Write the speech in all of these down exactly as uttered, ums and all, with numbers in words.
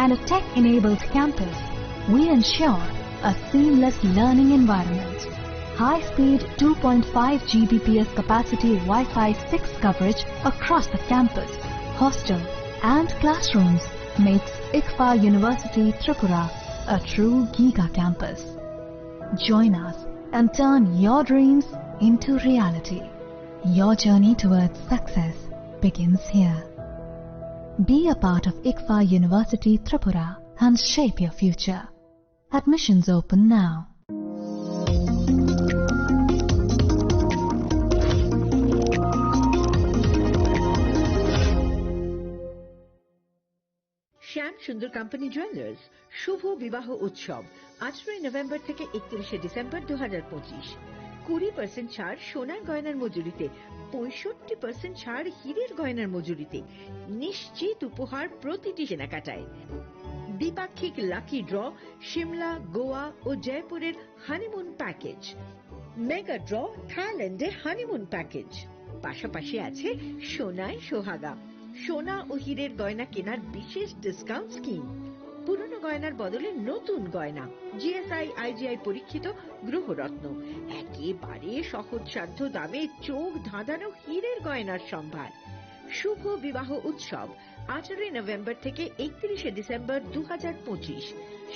and a tech-enabled campus, we ensure a seamless learning environment. High-speed two point five G B P S capacity Wi-Fi six coverage across the campus, hostel, and classrooms makes ICFA University Tripura a true giga campus. Join us and turn your dreams into reality. Your journey towards success begins here. Be a part of ICFA University Tripura and shape your future. Admissions open now. শ্যাম সুন্দর company jewellers শুভ বিবাহ উৎসব আঠারোই নভেম্বর থেকে একত্রিশে ডিসেম্বর দু হাজার পঁচিশ। কুড়ি পার্সেন্ট ছাড় সোনার গয়নার মজুরিতে, পঁয়ষট্টি পার্সেন্ট ছাড় হীরের গয়নার মজুরিতে, নিশ্চিত উপহার প্রতিটি কেনাকাটায়। দ্বিপাক্ষিক লাকি ড্র, সিমলা, গোয়া ও জয়পুরের হানিমুন প্যাকেজ, মেগা ড্র, থাইল্যান্ডে হানিমুন প্যাকেজ, পাশাপাশি আছে সোনায় সোহাগা, সোনা ও হীরের গয়না কেনার বিশেষ ডিসকাউন্ট স্কিম, পুরনো গয়নার বদলে নতুন গয়না, জিএসআই আইজিআই পরীক্ষিত গ্রহরত্ন, একেবারে সহজসাধ্য দামে চোখ ধাঁধানো হীরের গয়নার সম্ভার। শুভ বিবাহ উৎসব আঠারোই নভেম্বর থেকে একত্রিশে ডিসেম্বর দু হাজার পঁচিশ।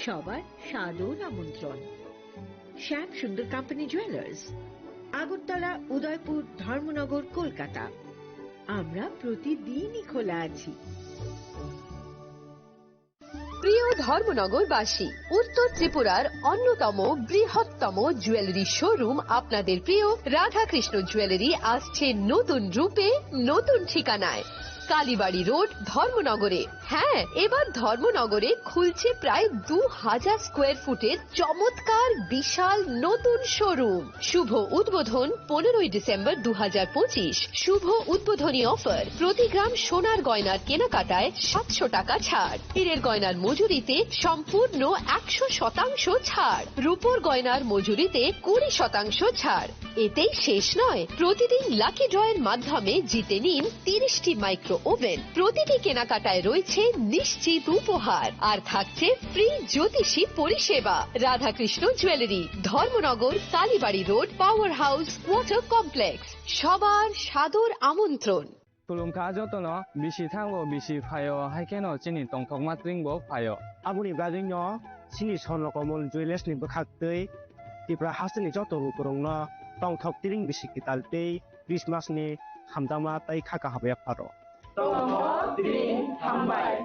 সবার সাদর আমন্ত্রণ। শ্যাম সুন্দর কোম্পানি জুয়েলার্স, আগরতলা, উদয়পুর, ধর্মনগর, কলকাতা। আমরা প্রতিদিনই খোলা আছি। প্রিয় ধর্মনগরবাসী, উত্তর ত্রিপুরার অন্যতম বৃহত্তম জুয়েলারি শোরুম আপনাদের প্রিয় রাধাকৃষ্ণ জুয়েলারি আসছে নতুন রূপে, নতুন ঠিকানায়, কালীবাড়ি রোড, ধর্মনগরে। হ্যাঁ, এবার ধর্মনগরে খুলছে প্রায় দু হাজার স্কোয়ার ফুটের চমৎকার বিশাল নতুন শোরুম। শুভ উদ্বোধন পনেরোই ডিসেম্বর দু হাজার পঁচিশ। শুভ উদ্বোধনী অফার, প্রতি গ্রাম সোনার গয়নার কেনাকাটায় সাতশো টাকা ছাড়, হীরের গয়নার মজুরিতে সম্পূর্ণ একশো শতাংশ ছাড়, রূপোর গয়নার মজুরিতে কুড়ি শতাংশ ছাড়। এতেই শেষ নয়, প্রতিদিন লাকি ড্রয়ের মাধ্যমে জিতে নিন তিরিশটি মাইক্রো ওভেন। প্রতিটি কেনাকাটায় রয়েছে নিশ্চিত উপহার, আর থাকছে ফ্রি জ্যোতিষী পরিষেবা। Radhakrishna jewellery, Dharmanagar, Kalibari road, power house, water complex. সবার সাদর আমন্ত্রণ। Khulumkha jotono, bisi thango, bisi phaio, hai kheno chini tongthokma tring bo phaio. Aboni bagwino chini Swarno Komol Jewellers ni bwkhaktwi Tripura hasteni joto lukurokno tongthok tring bisi kwtal tei Christmas ni hamjakma tei kha kaham yapharo. Tongthok tring hambai.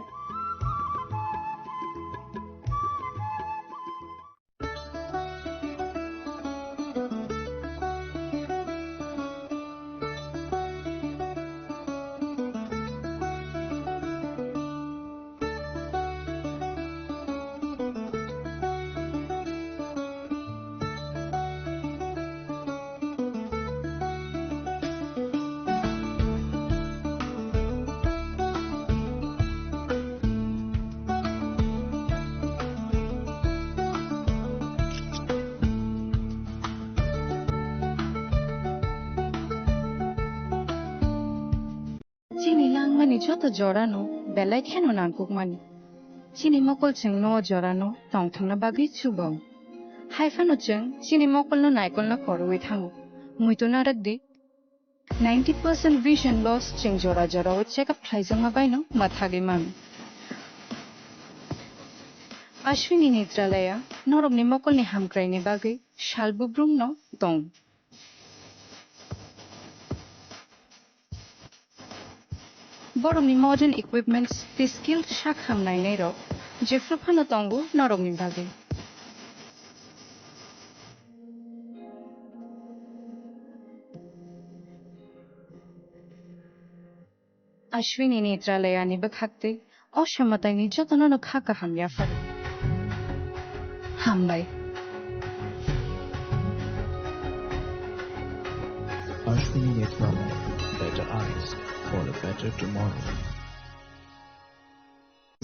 Chini langmani joto jorano belai kheno nangkukmani. Chini mokol chwngno o jorano tongthokna bagwi chubo. Hai phano chwng chini mokolno naikolna korwi thango. Muitu narwk di. Ninety percent vision loss chwng jora jorao check up khlaijakma baino mwthagwi mano. Ashwini Netralaya norokni mokolni hamkraini bagwi sal bubrumno tong. Borokni modern equipments tei skilled sak ham nainairok jephru phano tongo norokni bagwi. Ashwini Netralayani bwkhaktwi o samataini jotono kha kaham yapharo. Hambai. Ashwini Netralaya, better eyes for a better tomorrow.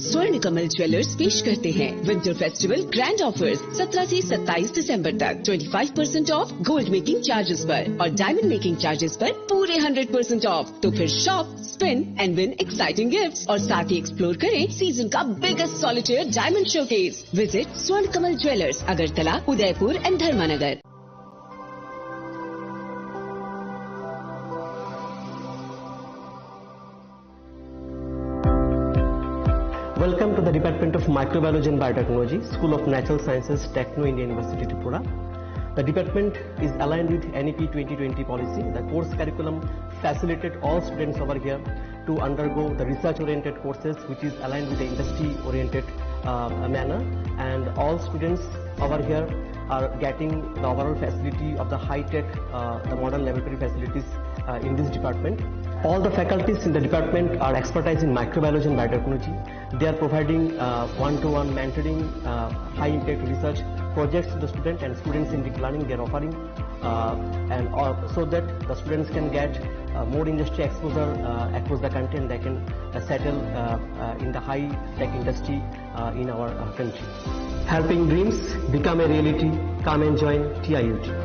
स्वर्ण कमल ज्वेलर्स पेश करते हैं winter festival grand offers. सत्रह से सत्ताईस दिसंबर तक twenty five percent of gold making charges पर और डायमंड मेकिंग चार्जेस पर पूरे हंड्रेड परसेंट ऑफ। तो फिर shop, spin and win exciting gifts और साथ ही एक्सप्लोर करें सीजन का biggest solitaire diamond showcase. Visit स्वर्ण कमल ज्वेलर्स, अगरतला, उदयपुर एंड धर्मानगर। Welcome to the Department of Microbiology and Biotechnology, School of Natural Sciences, Techno India University, Tripura. The department is aligned with N E P twenty twenty policy. The course curriculum facilitated all students over here to undergo the research-oriented courses, which is aligned with the industry-oriented, uh, manner. And all students over here are getting the overall facility of the high-tech, uh, the modern laboratory facilities, uh, in this department. All the faculties in the department are expertise in microbiology and biotechnology. They are providing, uh, one-to-one mentoring, uh, high-impact research projects to the student and students in deep learning. They are offering, uh, and, uh, so that the students can get, uh, more industry exposure, uh, across the country, and they can, uh, settle, uh, uh, in the high-tech industry, uh, in our, uh, country. Helping dreams become a reality. Come and join T I U T.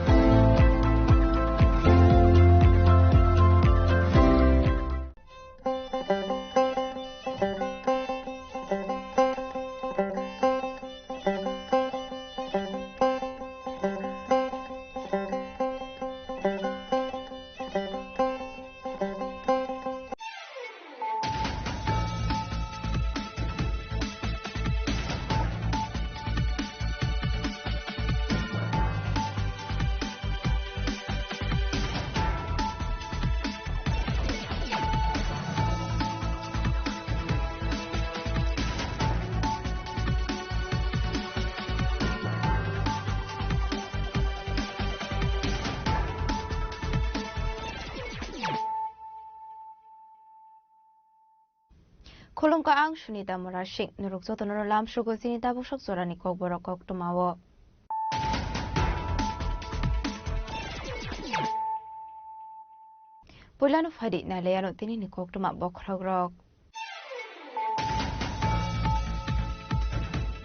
Khulumkha, ang Sunita Murasing. Norok jotono lamsogo chini tabuk sok jorani kokborok koktwmao. Puilano phaidi nailaiano tinini koktwma bokhorokrok.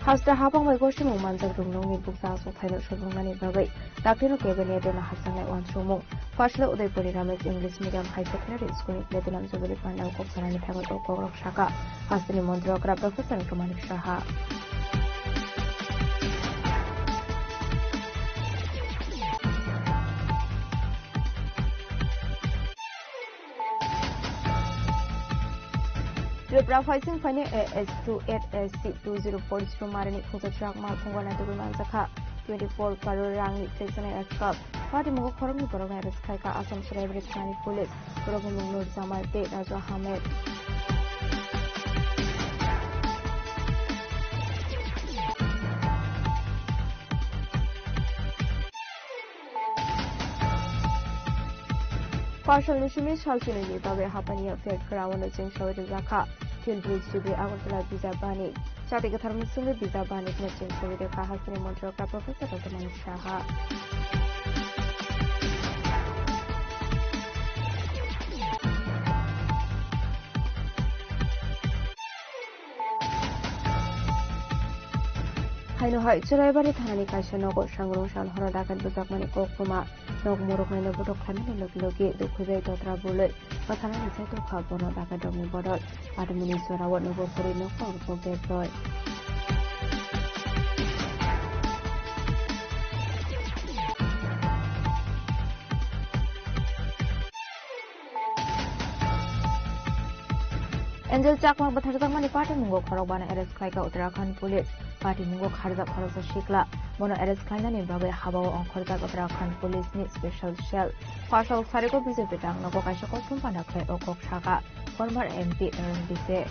Hasta habang bai gosimung manjak rwngnokni bukcha achuk thaino subrungnani bagwi daktino cabinet-o hapjaknai uansukmung. Phasla Udaipurni Ramesh English Medium High Secondary School-ni Platinum Jubilee Pandao kok sanani thangwi o kokrok sakha hasteni montri okra Professor Rukmani Saha. Tripura phaising phaini A S two eight S C two zero four zero marini khungsa truck mal phungo naitugwi manjakha twenty four crore rangni teisanai askap. Party mungo khoroknwi borokno arrest khaikha Assam Chwraibari thanani police. Borokni mung Nur Jamal tei Raju Ahmed. Parsalni simi salchini ni bagwi hapani ya fake ground no chengsawi rijak kha. Thil brwi chibwi Agartala Vijay Banik. Chati kwthar mung simi Vijay Banik no chengsawi rikha hasteni montri okra Professor Rajamani Saha. Haino hai Chwraibari thanani kaisa nogo sangrong sal horo dakat bwjakmani koktwma. Nok morok naino botok khlaimani logi logi dukhuibai totra bwlwi kwtharnani sai tongkha bono dakat rokni bodol. Patwmani jorao nogo kwrwi nokbar bo bek roi. Angel Chakma bwtharjakmani patimungo khorokbano arrest khlaikha Uttarakhand Police. Patimungo kharjak khoroksa sikla. Bono arrest khlainani bagwi habao ongkhorjak Uttarakhand Police ni Special Cell. Phasal sariko B J P tang nogo kaisa koktwma panda khlai o kok sakha former M P Aaron Bise.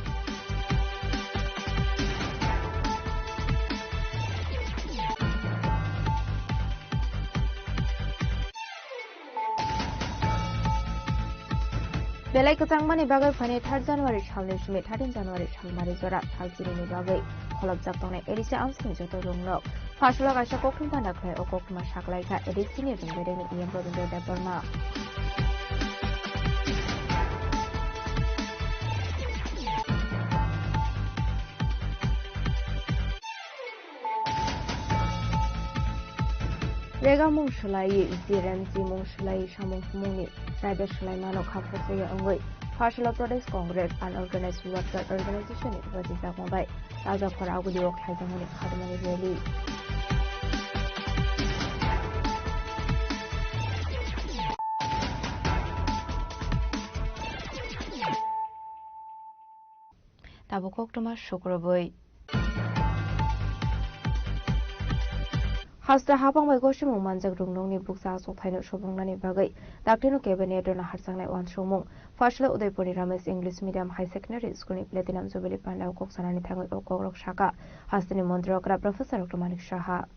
Belai kwchangmani bagwi phainai third January salni simi thirteen January salmari jora sal chirini bagwi kholopjak tongnai A D C amsini joto rwngnok. Phasalo kaisa koktwma panda khlai o koktwma saklaikha A D C ni rwngbairengni E M Rabindra Debbarma. Pega mung swlaiwi, G R M G mung swlaiwi samung humungni raida swlai mano kha phasaya wngwi Pharshalo Pradesh Congress Unorganized Worker Organization ni rwchapjakma bai Rajakhor Agulio khlaijakmani khatungmani rally. Tabuk koktwma sukrubwi. Hasta habang bai gosimung manjak rwngnokni bukcha achuk thaino sobrwngnani bagwi daktino cabinet-o naharjaknai uansukmung. Pharshalo Udaipurni Ramesh English Medium High Secondary School-ni Platinum Jubilee Pandao kok sanani thangwi o kokrok sakha hasteni montri okra Professor Doctor Manik Saha.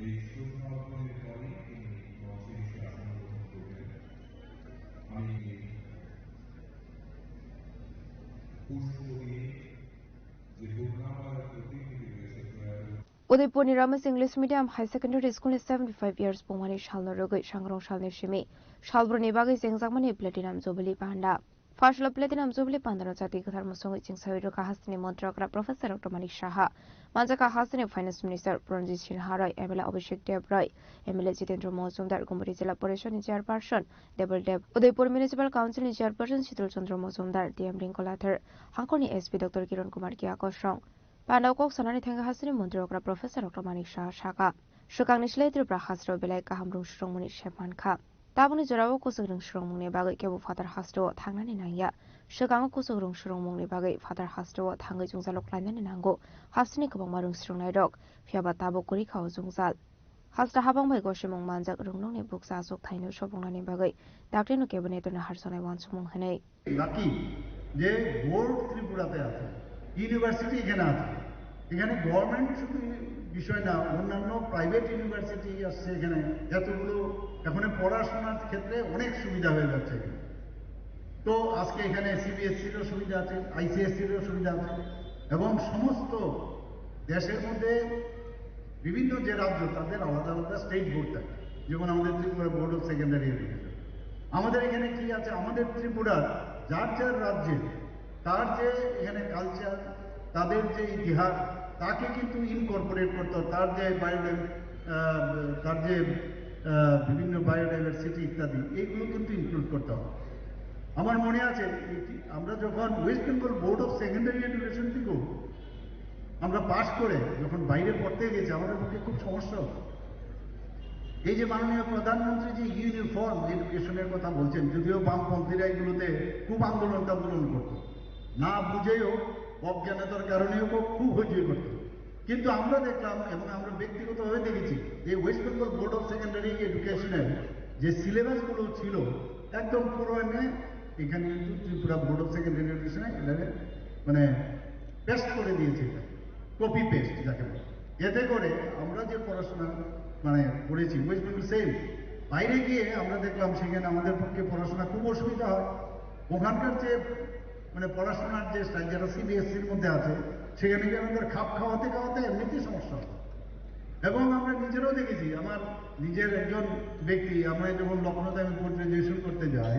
এই শুভ আহ্বানের পরেই তিনি মঞ্চে এসে আসন গ্রহণ করবেন। আমি পুষ্প দিয়ে যে করুণাময় প্রতিকৃতি রয়েছে প্রয়াত Udaipurni Ramesh English Medium High Secondary School-ni seventy-five years pungmani salno rwgwi sangrong salni simi salbroni bagwi chengjakmani Platinum Jubilee Panda. Pharshalo Platinum Jubilee Pandano jati kwthar mwswngwi chengsawi rwkha hasteni montri okra Professor Doctor Manik Saha. Manjakha hasteni Finance Minister Pranjit Sinha Roy, M L A Abhishek Deb Roy, M L A Jitendra Majumdar, Gumri Jila Porishadni Chairperson Debal Deb, Udaipur Municipal Council-ni Chairperson Shital Chandra Majumdar, D M Ringkolathar, Hangkhorni S P Doctor Kiran Kumar Kiya Kosong. Pandao kok sanani thangwi hasteni montri okra Professor Doctor Manik Saha sakha, swkangni slai Tripura hasteo belai kaham rwng swrwngmungni sep mankha. Tabukni jorao kuchuk rwng swrwngmungni bagwi kebo phatar hasteo thangnani nangya. Swkango kuchuk rwng swrwngmungni bagwi phatar hasteo thangwi jwngjalo klainani nango hasteni kwbangma rwng swrwngnairok, phiyaba tabuk kwrwi kha o jwngjal. Hasta habang bai gosimung manjak rwngnokni bukcha achuk thaino sobrwngnani bagwi daktino cabinet-o naharjaknai uansukmung hwnwi. Lucky যে বোর্ড ত্রিপুরাতে আছে, ইউনিভার্সিটি এখানে আছে। এখানে গভর্নমেন্ট শুধু বিষয় না, অন্যান্য প্রাইভেট ইউনিভার্সিটি আসছে এখানে, যতগুলো এখন পড়াশোনার ক্ষেত্রে অনেক সুবিধা হয়ে যাচ্ছে এখানে। তো আজকে এখানে সিবিএসসিরও সুবিধা আছে, আইসিএসসিরও সুবিধা আছে, এবং সমস্ত দেশের মধ্যে বিভিন্ন যে রাজ্য, তাদের আলাদা আলাদা স্টেট বোর্ড থাকে, যেমন আমাদের Tripura board of secondary education. আমাদের এখানে কি আছে, আমাদের ত্রিপুরার যার যার রাজ্যে তার যে এখানে কালচার, তাদের যে ইতিহাস, তাকে কিন্তু ইনকর্পোরেট করতে হয়। তার যে বায়োডাই-, আহ, তার যে, আহ, বিভিন্ন বায়োডাইভার্সিটি ইত্যাদি, এইগুলো কিন্তু ইনক্লুড করতে হবে। আমার মনে আছে, এই কি, আমরা যখন West Bengal board of secondary education থেকেও আমরা পাশ করে যখন বাইরে পড়তে গেছি, আমাদের পক্ষে খুব সমস্যা হতো। এই যে মাননীয় প্রধানমন্ত্রী যে ইউনিফর্ম এডুকেশনের কথা বলছেন, যদিও বামপন্থীরা এগুলোতে খুব আন্দোলন টান্দোলন করতো, না বুঝেই হোক, অজ্ঞানতার কারণেই হোক, খুব হইচই করতো। কিন্তু আমরা দেখলাম এবং আমরা ব্যক্তিগতভাবে দেখেছি যে West Bengal board of secondary এডুকেশনের যে সিলেবাসগুলো ছিল, একদম পুরো এনে এখানে কিন্তু ত্রিপুরা বোর্ড অফ সেকেন্ডারি এডুকেশনে এটাকে মানে পেস্ট করে দিয়েছে, এটা কপি পেস্ট যাকে বলে। এতে করে আমরা যে পড়াশোনা মানে পড়েছি ওয়েস্ট বেঙ্গল সেম, বাইরে গিয়ে আমরা দেখলাম সেখানে আমাদের পক্ষে পড়াশোনা খুব অসুবিধা হয়। ওখানকার যে মানে পড়াশোনার যে স্টাইল, যেটা সিবিএসসির মধ্যে আছে, সেখানে গিয়ে আমাদের খাপ খাওয়াতে খাওয়াতে এমনিতেই সমস্যা হয়। এবং আমরা নিজেরাও দেখেছি, আমার নিজের একজন ব্যক্তি, আমরা যখন লখনৌতে আমি পোস্ট গ্রাজুয়েশন করতে যাই,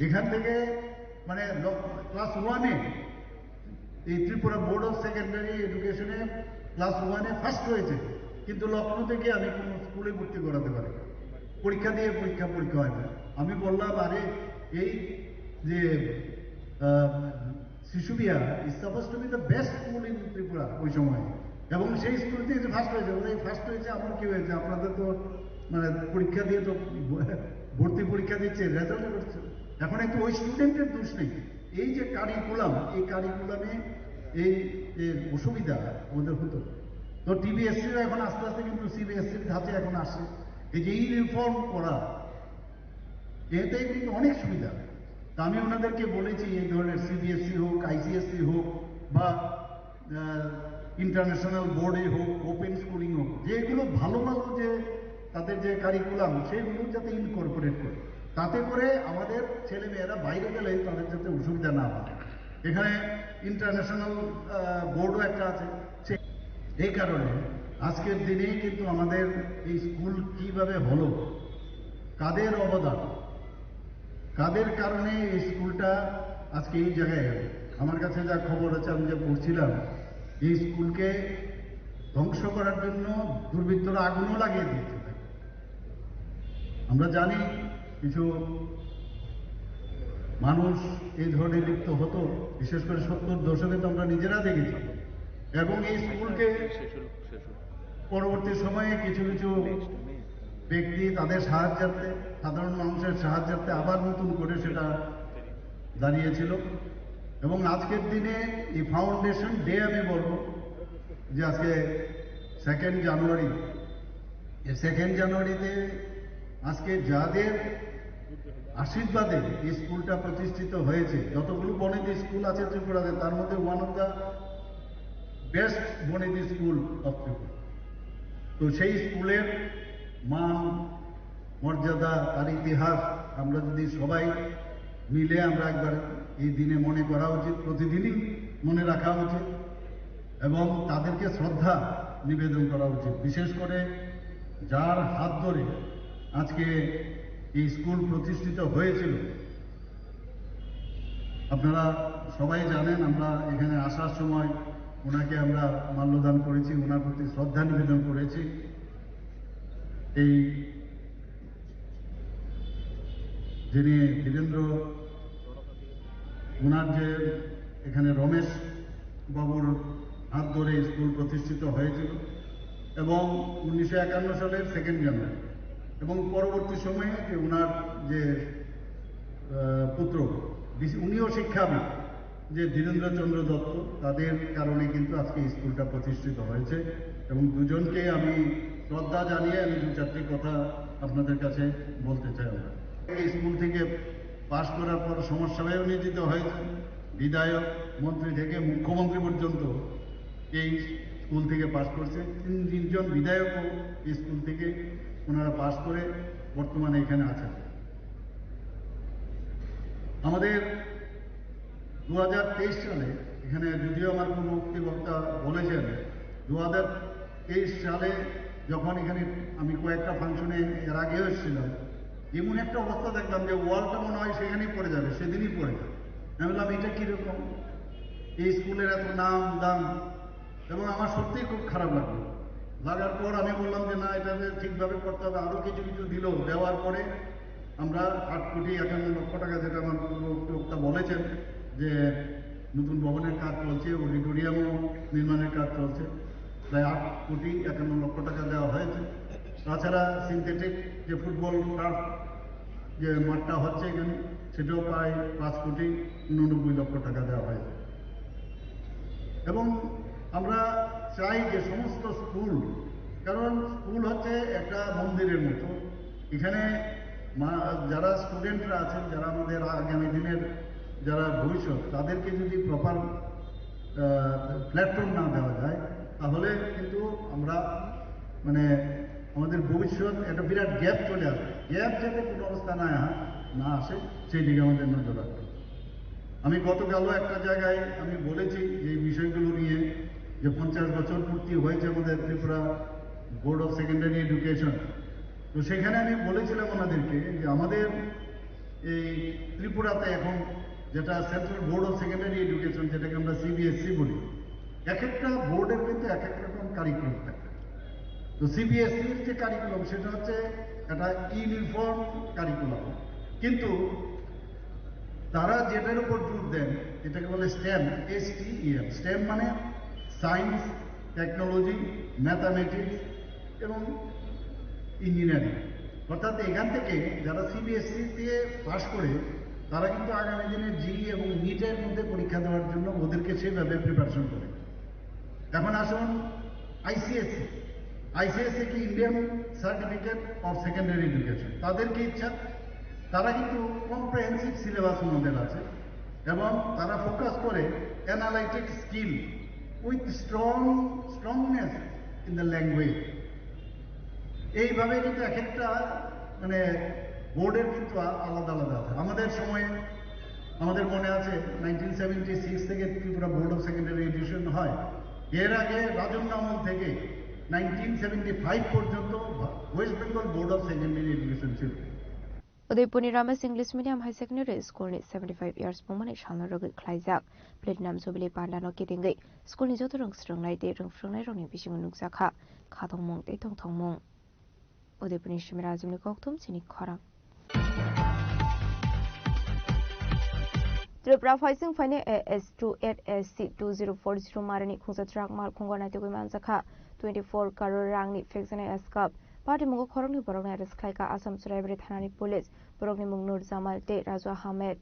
এখান থেকে মানে ক্লাস ওয়ানে এই ত্রিপুরা বোর্ড অফ সেকেন্ডারি এডুকেশনে ক্লাস ওয়ানে ফার্স্ট হয়েছে, কিন্তু লখনৌতে গিয়ে আমি কোনো স্কুলে ভর্তি করাতে পারি না। পরীক্ষা দিয়ে পরীক্ষা পরীক্ষা হয় না। আমি বললাম, "আরে, এই যে শিশু Bihar is supposed to be the best school in Tripura ওই সময়, এবং সেই স্কুল থেকে যে ফার্স্ট হয়েছে, বলে, এই ফার্স্ট হয়েছে, আমার কি হয়েছে? আপনাদের তো মানে পরীক্ষা দিয়ে তো ভর্তি পরীক্ষা দিচ্ছে, রেজাল্ট করছে।" এখন একটু ওই স্টুডেন্টের দোষ নেই, এই যে কারিকুলাম, এই কারিকুলামে এই যে অসুবিধা আমাদের হতো। তো টিবিএসসিও এখন আস্তে আস্তে কিন্তু সিবিএসসির ধাঁচে এখন আসে। এই যে ইউনিফর্ম করা, এতে কিন্তু অনেক সুবিধা। তা আমি ওনাদেরকে বলেছি, এই ধরনের সিবিএসসি হোক, আইসিএসসি হোক, বা ইন্টারন্যাশনাল বোর্ডে হোক, ওপেন স্কুলিং হোক, যেগুলো ভালো ভালো যে তাদের যে কারিকুলাম, সেগুলো যাতে ইনকর্পোরেট করে, তাতে করে আমাদের ছেলে মেয়েরা বাইরে গেলে তাদের যাতে অসুবিধা না হয়। এখানে ইন্টারন্যাশনাল বোর্ডও একটা আছে। সে এই কারণে আজকের দিনে কিন্তু আমাদের এই স্কুল কিভাবে হলো, কাদের অবদান, কাদের কারণে এই স্কুলটা আজকে এই জায়গায় এলো। আমার কাছে যা খবর আছে, আমি যা পড়ছিলাম, এই স্কুলকে ধ্বংস করার জন্য দুর্বৃত্তরা আগুনও লাগিয়ে দিয়েছে। আমরা জানি কিছু মানুষ এই ধরনের লিপ্ত হতো, বিশেষ করে সত্তর দশকে তো আমরা নিজেরা দেখেছি। এবং এই স্কুলকে পরবর্তী সময়ে কিছু কিছু ব্যক্তি তাদের সাহায্যার্থে, সাধারণ মানুষের সাহায্যার্থে আবার নতুন করে সেটা দাঁড়িয়েছিল। এবং আজকের দিনে এই ফাউন্ডেশন ডে আমি বলবো যে আজকে সেকেন্ড জানুয়ারি, এই সেকেন্ড জানুয়ারিতে আজকে যাদের আশীর্বাদে এই স্কুলটা প্রতিষ্ঠিত হয়েছে, যতগুলো বনেদি স্কুল আছে ত্রিপুরাতে, তার মধ্যে ওয়ান অফ দ্য বেস্ট বনেদি স্কুল অফ ত্রিপুরা। তো সেই স্কুলের মান, মর্যাদা, তার ইতিহাস আমরা যদি সবাই মিলে আমরা একবার এই দিনে মনে করা উচিত, প্রতিদিনই মনে রাখা উচিত এবং তাদেরকে শ্রদ্ধা নিবেদন করা উচিত। বিশেষ করে যার হাত ধরে আজকে এই স্কুল প্রতিষ্ঠিত হয়েছিল, আপনারা সবাই জানেন, আমরা এখানে আসার সময় ওনাকে আমরা মাল্যদান করেছি, ওনার প্রতি শ্রদ্ধা নিবেদন করেছি। এই যিনি ধীরেন্দ্র, ওনার যে এখানে রমেশ বাবুর হাত ধরে স্কুল প্রতিষ্ঠিত হয়েছিল এবং উনিশশো একান্ন সালের সেকেন্ড জানুয়ারি এবং পরবর্তী সময়ে যে ওনার যে আহ, পুত্র, বিশ- উনিও শিক্ষাবিদ, যে ধীরেন্দ্রচন্দ্র দত্ত, তাদের কারণে কিন্তু আজকে স্কুলটা প্রতিষ্ঠিত হয়েছে। এবং দুজনকে আমি শ্রদ্ধা জানিয়ে আমি দু চারটি কথা আপনাদের কাছে বলতে চাই। আমরা এই স্কুল থেকে পাশ করার পর সমাজসেবায়ও নিয়োজিত হয়েছেন, বিধায়ক, মন্ত্রী থেকে মুখ্যমন্ত্রী পর্যন্ত এই স্কুল থেকে পাশ করছে। তিন তিনজন বিধায়কও এই স্কুল থেকে ওনারা পাশ করে বর্তমানে এখানে আছেন। আমাদের দু হাজার তেইশ সালে, এখানে যদিও আমার পূর্ববর্তী বক্তা বলেছেন, দু হাজার তেইশ সালে যখন এখানে আমি কয়েকটা ফাংশনে এর আগেও এসেছিলাম, এমন একটা অবস্থা দেখলাম যে ওয়ালটা মনে হয় সেখানেই পড়ে যাবে, সেদিনই পড়ে যাবে। আমি বললাম, "এটা কীরকম? এই স্কুলের এত নাম দাম।" এবং আমার সত্যিই খুব খারাপ লাগলো। লাগার পর আমি বললাম যে, "না, এটা যে ঠিকভাবে করতে হবে।" আরও কিছু কিছু দিল, দেওয়ার পরে আমরা আট কোটি একান্ন লক্ষ টাকা, যেটা আমার পূর্ববর্তী বক্তা বলেছেন যে নতুন ভবনের কাজ চলছে, অডিটোরিয়ামও নির্মাণের কাজ চলছে, প্রায় আট কোটি একান্ন লক্ষ টাকা দেওয়া হয়েছে। তাছাড়া সিনথেটিক যে ফুটবল টার্ফ, যে মাঠটা হচ্ছে এখানে, সেটাও প্রায় পাঁচ কোটি উননব্বই লক্ষ টাকা দেওয়া হয়েছে। এবং আমরা চাই যে সমস্ত স্কুল, কারণ স্কুল হচ্ছে একটা মন্দিরের মতো, এখানে মা- যারা স্টুডেন্টরা আছেন, যারা আমাদের আগামী দিনের যারা ভবিষ্যৎ, তাদেরকে যদি প্রপার প্ল্যাটফর্ম না দেওয়া যায়, তাহলে কিন্তু আমরা, মানে, আমাদের ভবিষ্যৎ একটা বিরাট গ্যাপ চলে আসবে। গ্যাপ যাতে কোনো অবস্থা না হয়, না আসে, সেই দিকে আমাদের নজর রাখতে হবে। আমি গতকালও একটা জায়গায় আমি বলেছি যে এই বিষয়গুলো নিয়ে, যে পঞ্চাশ বছর পূর্তি হয়েছে আমাদের Tripura board of secondary education. তো সেখানে আমি বলেছিলাম ওনাদেরকে যে আমাদের এই ত্রিপুরাতে এখন যেটা central board of secondary education, যেটাকে আমরা সিবিএসই বলি, এক একটা বোর্ডের কিন্তু এক এক রকম কারিকুলাম থাকে। তো সিবিএসইর যে কারিকুলাম, সেটা হচ্ছে একটা ইউনিফর্ম কারিকুলাম, কিন্তু তারা যেটার উপর জোর দেন, এটাকে বলে stem, S T E M. Stem মানে সায়েন্স, টেকনোলজি, ম্যাথামেটিক্স এবং ইঞ্জিনিয়ারিং। অর্থাৎ এখান থেকে যারা সিবিএসই দিয়ে পাশ করে, তারা কিন্তু আগামী দিনে জেই এবং নিটের মধ্যে পরীক্ষা দেওয়ার জন্য ওদেরকে সেভাবে প্রিপারেশন করে। এখন আসুন আইসিএসই। আইসিএসই কি? Indian certificate of secondary education. তাদের কি ইচ্ছা? তারা কিন্তু কম্প্রিহেন্সিভ সিলেবাস ওনাদের আছে এবং তারা ফোকাস করে analytic skill with strong, strongness in the language. এইভাবে কিন্তু এক একটা, মানে, বোর্ডের কিন্তু আ- আলাদা আলাদা আছে। আমাদের সময়ে আমাদের মনে আছে নাইনটিন সেভেন্টি সিক্স থেকে Tripura board of secondary education হয়। এর আগে রাজন্য আমল থেকে নাইনটিন সেভেন্টি ফাইভ পর্যন্ত West Bengal board of secondary education ছিল। Udaipurni Ramesh English Medium High Secondary School ni seventy five years pungmani salno rwgwi khlaijak Platinum Jubilee pandano kitingwi school ni joto rwng swrwngnai tei rwng phwrwngnairokni bisingo nukjakha khatungmung tei tongthokmung. Udaipurni Simira Ajimni kokthum chini khorang. Tripura phaising phainai A S two eight S C two zero four zero marini khungsa truck malkhungo naitugwi manjakha twenty four crore rangni phekjaknai escap. Party mungo khoroknwi borokno arrest khlaikha Assam Churaibari thanani police. Borokni mung Nur Jamal tei Raju Ahmed.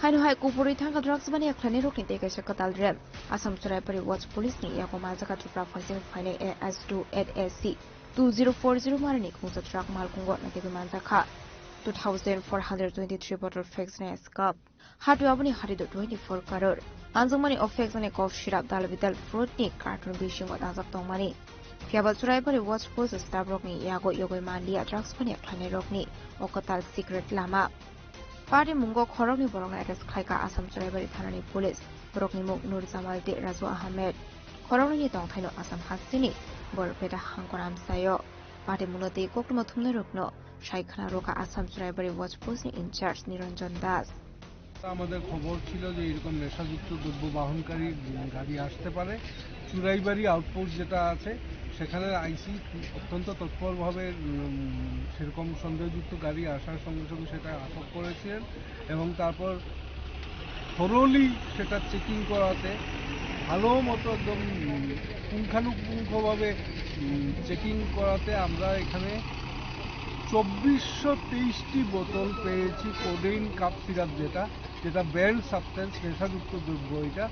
Haino hai kupurwi thangkha drugs mani yakhlainai rokni tei kaisa kwtal rem. Assam Churaibari Watch Police ni yago manjakha Tripura phaising phainai A S two eight S C two zero four zero marini khungsa truck malkhungo naitugwi manjakha two thousand four hundred twenty three bottle Fexna escap. Hatwi aboni hati do twenty four crore. Manjakmani o Fexna cough syrup dal bidal fruit ni carton bisingo dangjak tongmani. Phiyaba Churaibari Watch Post staff rokni yago yogwi manliya drugs mani yakhlainai rokni o kwtal secret lama. Party mungo khoroknwi borokno arrest khlaikha Assam Churaibari thanani police. Borokni mung Nur Jamal tei Raju Ahmed. Khoroknwini tongthaino Assam hasteni Borpeta hangkor amchaio. Party mungno tei koktwma thumnairokno sai khna rwkha Assam Churaibari Watch Post ni in charge Niranjan Das. আমাদের খবর ছিল যে এরকম নেশাযুক্ত দ্রব্য বহনকারী, উম, গাড়ি আসতে পারে। চুরাইবাড়ি আউটপোস্ট যেটা আছে, সেখানে আইসি অত্যন্ত তৎপরভাবে, উম, সেরকম সন্দেহযুক্ত গাড়ি আসার সঙ্গে সঙ্গে সেটা আটক করেছিলেন এবং তারপর থরোলি সেটা চেকিং করাতে, ভালো মতো একদম, উম, পুঙ্খানুপুঙ্খভাবে, উম, চেকিং করাতে আমরা এখানে চব্বিশশো তেইশটি বোতল পেয়েছি কোডেইন কাপ সিরাপ, যেটা, যেটা ব্যান্ড সাবস্টেন্স, নেশাযুক্ত দ্রব্য এটা,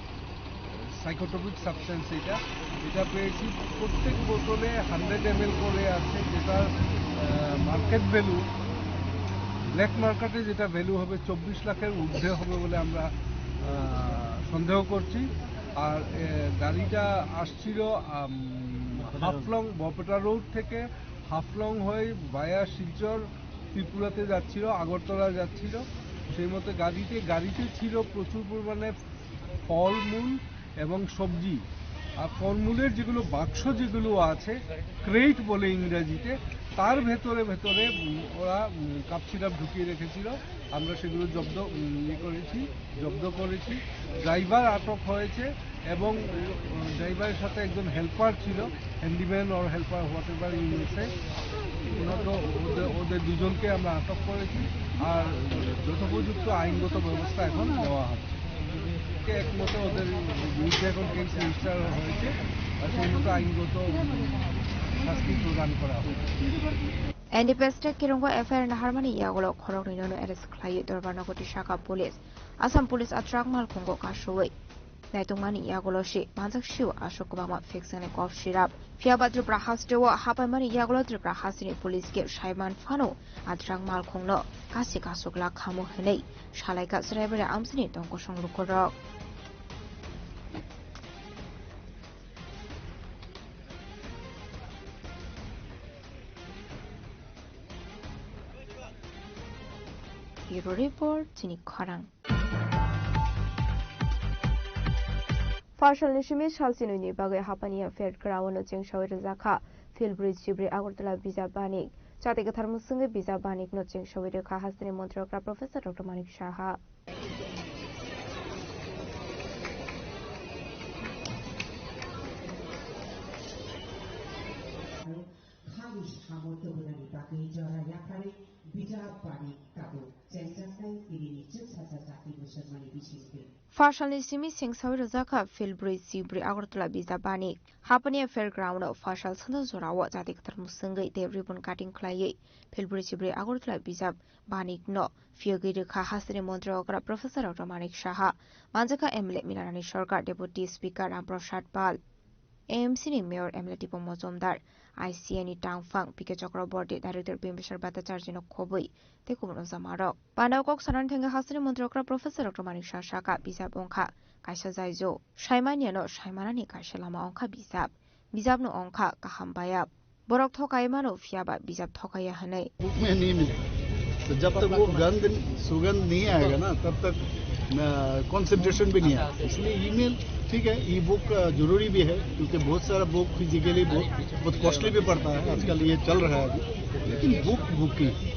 সাইকোট্রপিক সাবস্টেন্স এটা। এটা পেয়েছি, প্রত্যেক বোতলে হান্ড্রেড এমএল করে আছে, যেটার, আহ, মার্কেট ভ্যালু, ব্ল্যাক মার্কেটে যেটা ভ্যালু হবে চব্বিশ লাখের ঊর্ধ্বে হবে বলে আমরা, আহ, সন্দেহ করছি। আর, এ, গাড়িটা আসছিল, আম, হাফলং বপটা রোড থেকে হাফলং হয়ে ভায়া শিলচর ত্রিপুরাতে যাচ্ছিল, আগরতলা যাচ্ছিল। সেই মতো গাড়িতে, গাড়িতে ছিল প্রচুর পরিমাণে ফলমূল এবং সবজি। আর ফলমূলের যেগুলো বাক্স যেগুলো আছে, ক্রেট বলে ইংরেজিতে, তার ভেতরে ভেতরে, উম, ওরা, উম, কাপ সিরাপ ঢুকিয়ে রেখেছিল। আমরা সেগুলো জব্দ, উম, ইয়ে করেছি, জব্দ করেছি। ড্রাইভার আটক হয়েছে এবং, উম, ড্রাইভারের সাথে একজন হেল্পার ছিল, handyman or helper, whatever you may say, ওনাকে, ওদের, ওদের দুজনকে আমরা আটক করেছি। আর যথোপযুক্ত আইনগত ব্যবস্থা এখন নেওয়া হবে। একমতে ওদের বিরুদ্ধে এখন কেস রেজিস্টার হয়েছে, আর সেই মতো আইনগত শাস্তি প্রদান করা হবে। N D P S T Kirongo F I R naharmani yagulo khoroknwi nono arrest khlaiwi Dorbarnago tisaka police. Assam police a truck malkhungo kasui naitongmani yagulo si manjak sio aswk kwbangma fixing ni cough syrup. Phiyaba Tripura hasteo hapaimani yagulo Tripura hasteni police ke saiman phano a truck malkhungno kasi kasuk lak khamu hwnwi salaikha Chwraibari amsini tongkosong lukurok. Bureau Report, chini khorang. Pharsalni simi sal chinoini bagwi hapani affair ground-o chengsawi rwjakha. Philbri Chibri Agartala bijap banik. Chati kwthar mwswngwi bijap banikno chengsawi rwkha hasteni montri okra Professor Doctor Manik Saha. Pharsalni simi chengsawi rwjakha Philbri Chibri Agartala bijap banik. Hapani affair ground-o pharsal sanda jorao chati kwthar mwswngwi tei ribbon cutting khlaiwi Philbri Chibri Agartala bijap banikno phiyogwi rwkha hasteni montri okra Professor Doctor Manik Saha, manjakha M L A Milarani Sarkar, Deputy Speaker Ram Prasad Pal, A M C ni Mayor M L A Tipo Mojumdar, I C A ni tangphang P K Chakraborty, Director Bimbisar Bhattacharjee no khobwi tei kubun ojamarok. Panda o kok sanani thangwi hasteni montri okra Professor Doctor Manik Saha sakha, bijap wngkha kaisa jaijo. Saimaniano saimanani kaisa lama wngkha bijap. Bijapno wngkha kaham bayap. Borok thokai mano, phiya ba bijap thokaiya hwnwi. Book में नहीं मिले। तो जब तक वो गंध, सुगंध नहीं आएगा ना, तब तक, अ, कंसंट्रेशन भी नहीं आएगा। इसलिए ईमेल ठीक है, ई बुक, अ, जरूरी भी है, क्योंकि बहुत सारा बुक फिजिकली बहुत, बहुत कॉस्टली भी पड़ता है, आजकल ये चल रहा है अभी, लेकिन book, book he.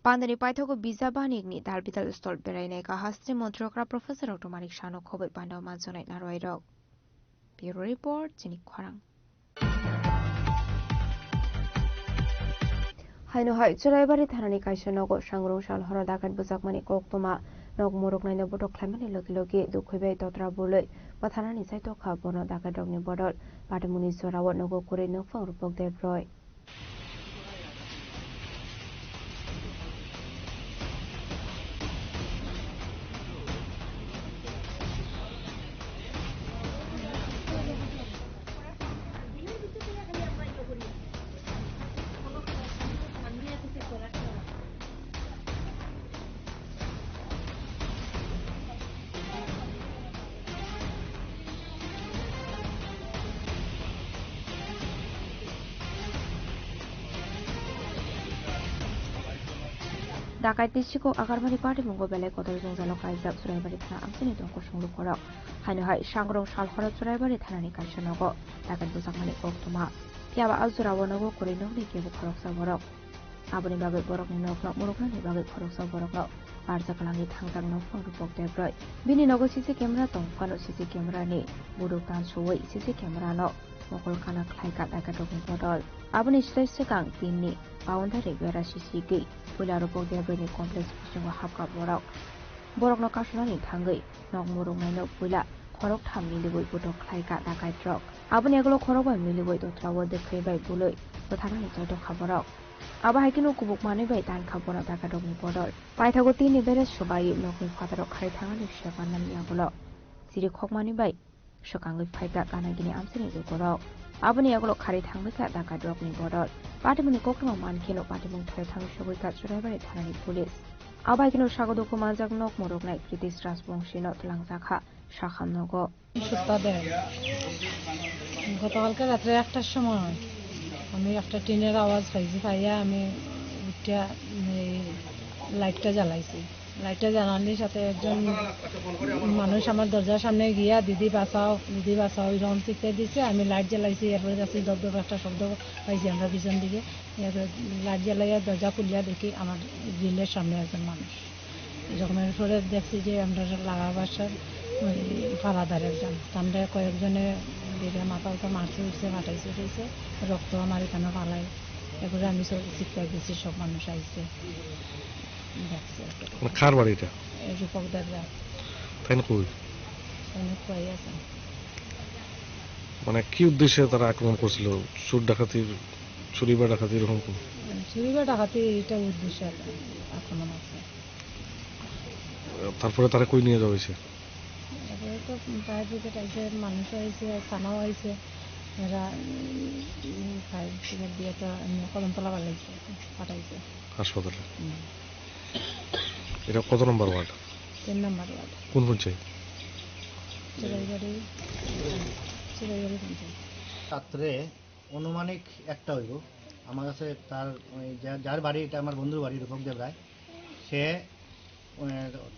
Pandani paithago bijap banikni dal bidal stol berainai ka hasteni montri okra Professor Doctor Manik Saha no khobwi panda o manjaknai narwai rok. Bureau Report, chini khorang. Haino hai Churaibari thanani kaisa nogo sangrong sal horo dakat bwjakmani koktwma. Nok muruknaino botok khlaimani logi logi dukhuibai totra bului bwtharnani chaitokha bono dakatrokni bodol. Patimungni jorao nogo kwrwi nokphang rupok debroi. Dakai tei sikok agarmani patimungo belai kotor jwngjalo kaijak Churaibari thana amchaini tongkosong lukorok. Haino hai sangrong sal horo Churaibari thanani kaisa nogo dakai bwjakmani koktwma. Phiya ba a jorao nogo kwrwi nokni kebo khoroksa borok. Aboni bagwi borokni nokno muruknani bagwi khoroksa borokno barja kwlangwi thangjak nokphang rupok debroi. Bini nogo C C camera tong phano C C camera ni buduk tansuwi C C camera no mokol kana khlai ka dakatrokni bodol. Aboni slai swkang tinni boundary bera sisigwi puila rupok debroini complex bisingo hapkha borok. Borokno kasunani thangwi nok muruknaino puila khoroktham miliwi butok khlai ka dakaitrok. Aboni yagulo khorokbai miliwi totrao dekhai bai bului bwtharnani chaitokha borok. Abo hai kheno kubuk manwi bai tankha bono dakatrokni bodol. Paithago tini bere swbai nokni phataro khari thangani seba nani yagulo chiri khokmani bai swkangwi phaikha kanagini amchaini lukurok. Aboni yagulo khari thangbaikha dakatrokni bodol. Patimungni koktwma mankheno patimung thai thangwi sogwikha Churaibari thanani police. Abo hai kheno sago dukhu manjak nok muruknai Kritish Rajbongshino twlangjakha sakham nogo. সত্তা দেয়। গতকালকে রাত্রে একটার সময় আমি একটা টিনের আওয়াজ পাইছি, পাইয়া আমি উঠিয়া এই লাইটটা জ্বালাইছি। লাইটটা জ্বালানির সাথে একজন মানুষ আমার দরজার সামনে গিয়া, "দিদি বাঁচাও, দিদি বাঁচাও", এরকম চিৎকার দিছে। আমি লাইট জ্বালাইছি, এরপরে দেখছি দপ দপ একটা শব্দ পাইছি আমরা পিছন দিকে। এর লাইট জ্বালাইয়া দরজা খুলিয়া দেখি আমার গ্রিলের সামনে একজন মানুষ। যখন আমি পরে দেখছি যে আমরা লাগা বাসার ওই পাড়াদার একজন, তো আমরা কয়েকজনে বেরিয়ে মাথা উঠে মারছে, উঠছে, ফাটাইছে, উঠেছে, রক্ত আমার এখানে ফালাই। এরপরে আমি সব চিৎকার দিচ্ছি, সব মানুষ আইছে, দেখছে। মানে কার বাড়ি এটা? এই রূপক দেবরাজ। তাই না কই? তাই না কই আছে? মানে কি উদ্দেশ্যে তারা আক্রমণ করছিল? চুর ডাকাতির, চুরি বা ডাকাতি এরকম কোনো? চুরি বা ডাকাতি এটা উদ্দেশ্যে আক্রমণ আছে। তারপরে তারা কই নিয়ে যাওয়া হয়েছে? তারপরে তো ফায়ার ব্রিগেড আইছে, মানুষ আইছে, থানাও আইছে, এরা, উম, ফায়ার ব্রিগেড দিয়ে তো এমনি কদমতলা পাঠাইছে, পাঠাইছে। হাসপাতালে? হুম। এটা কত নম্বর ওয়ার্ড? তিন নম্বর ওয়ার্ড। কোন পঞ্চায়েত? চিরাইবাড়ি, চিরাইবাড়ি পঞ্চায়েত। রাত্রে আনুমানিক একটা হইব। আমার কাছে তার, ওই যা-, যার বাড়ি, এটা আমার বন্ধুর বাড়ি, রূপক দেব রায়। সে, ওই,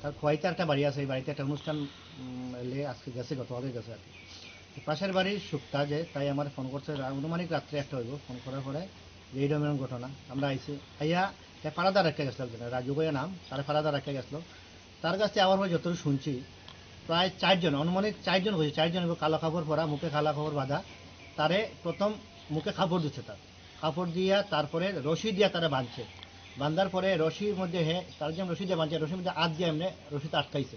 তার খোয়াইতে একটা বাড়ি আছে, এই বাড়িতে একটা অনুষ্ঠান, উম, এলে আজকে গেছে, গতকালকে গেছে আর কি। পাশের বাড়ির সুক্তা যে, তাই আমার ফোন করছে, রা-, আনুমানিক রাত্রে একটা হইব, ফোন করার পরে যে এই ধরনের ঘটনা, আমরা আইছি, আইয়া, এ পাড়াদার একটা গেছিল একজন, রাজু ভাইয়া নাম, তার পাড়াদার একটা গেছিল। তার কাছে আমার ভাই যতটুকু শুনছি, প্রায় চারজন, আনুমানিক চারজন হয়েছে, চারজন এবং কালো কাপড় পরা, মুখে কালো কাপড় বাঁধা, তারে প্রথম মুখে কাপড় দিচ্ছে তার। কাপড় দিয়া, তারপরে রশি দিয়া তারা বাঁধছে। বাঁধার পরে রশির মধ্যে হে, তার যে রশি দিয়ে বাঁধছে, রশির মধ্যে হাত দিয়ে এমনি রশিতে আটকাইছে।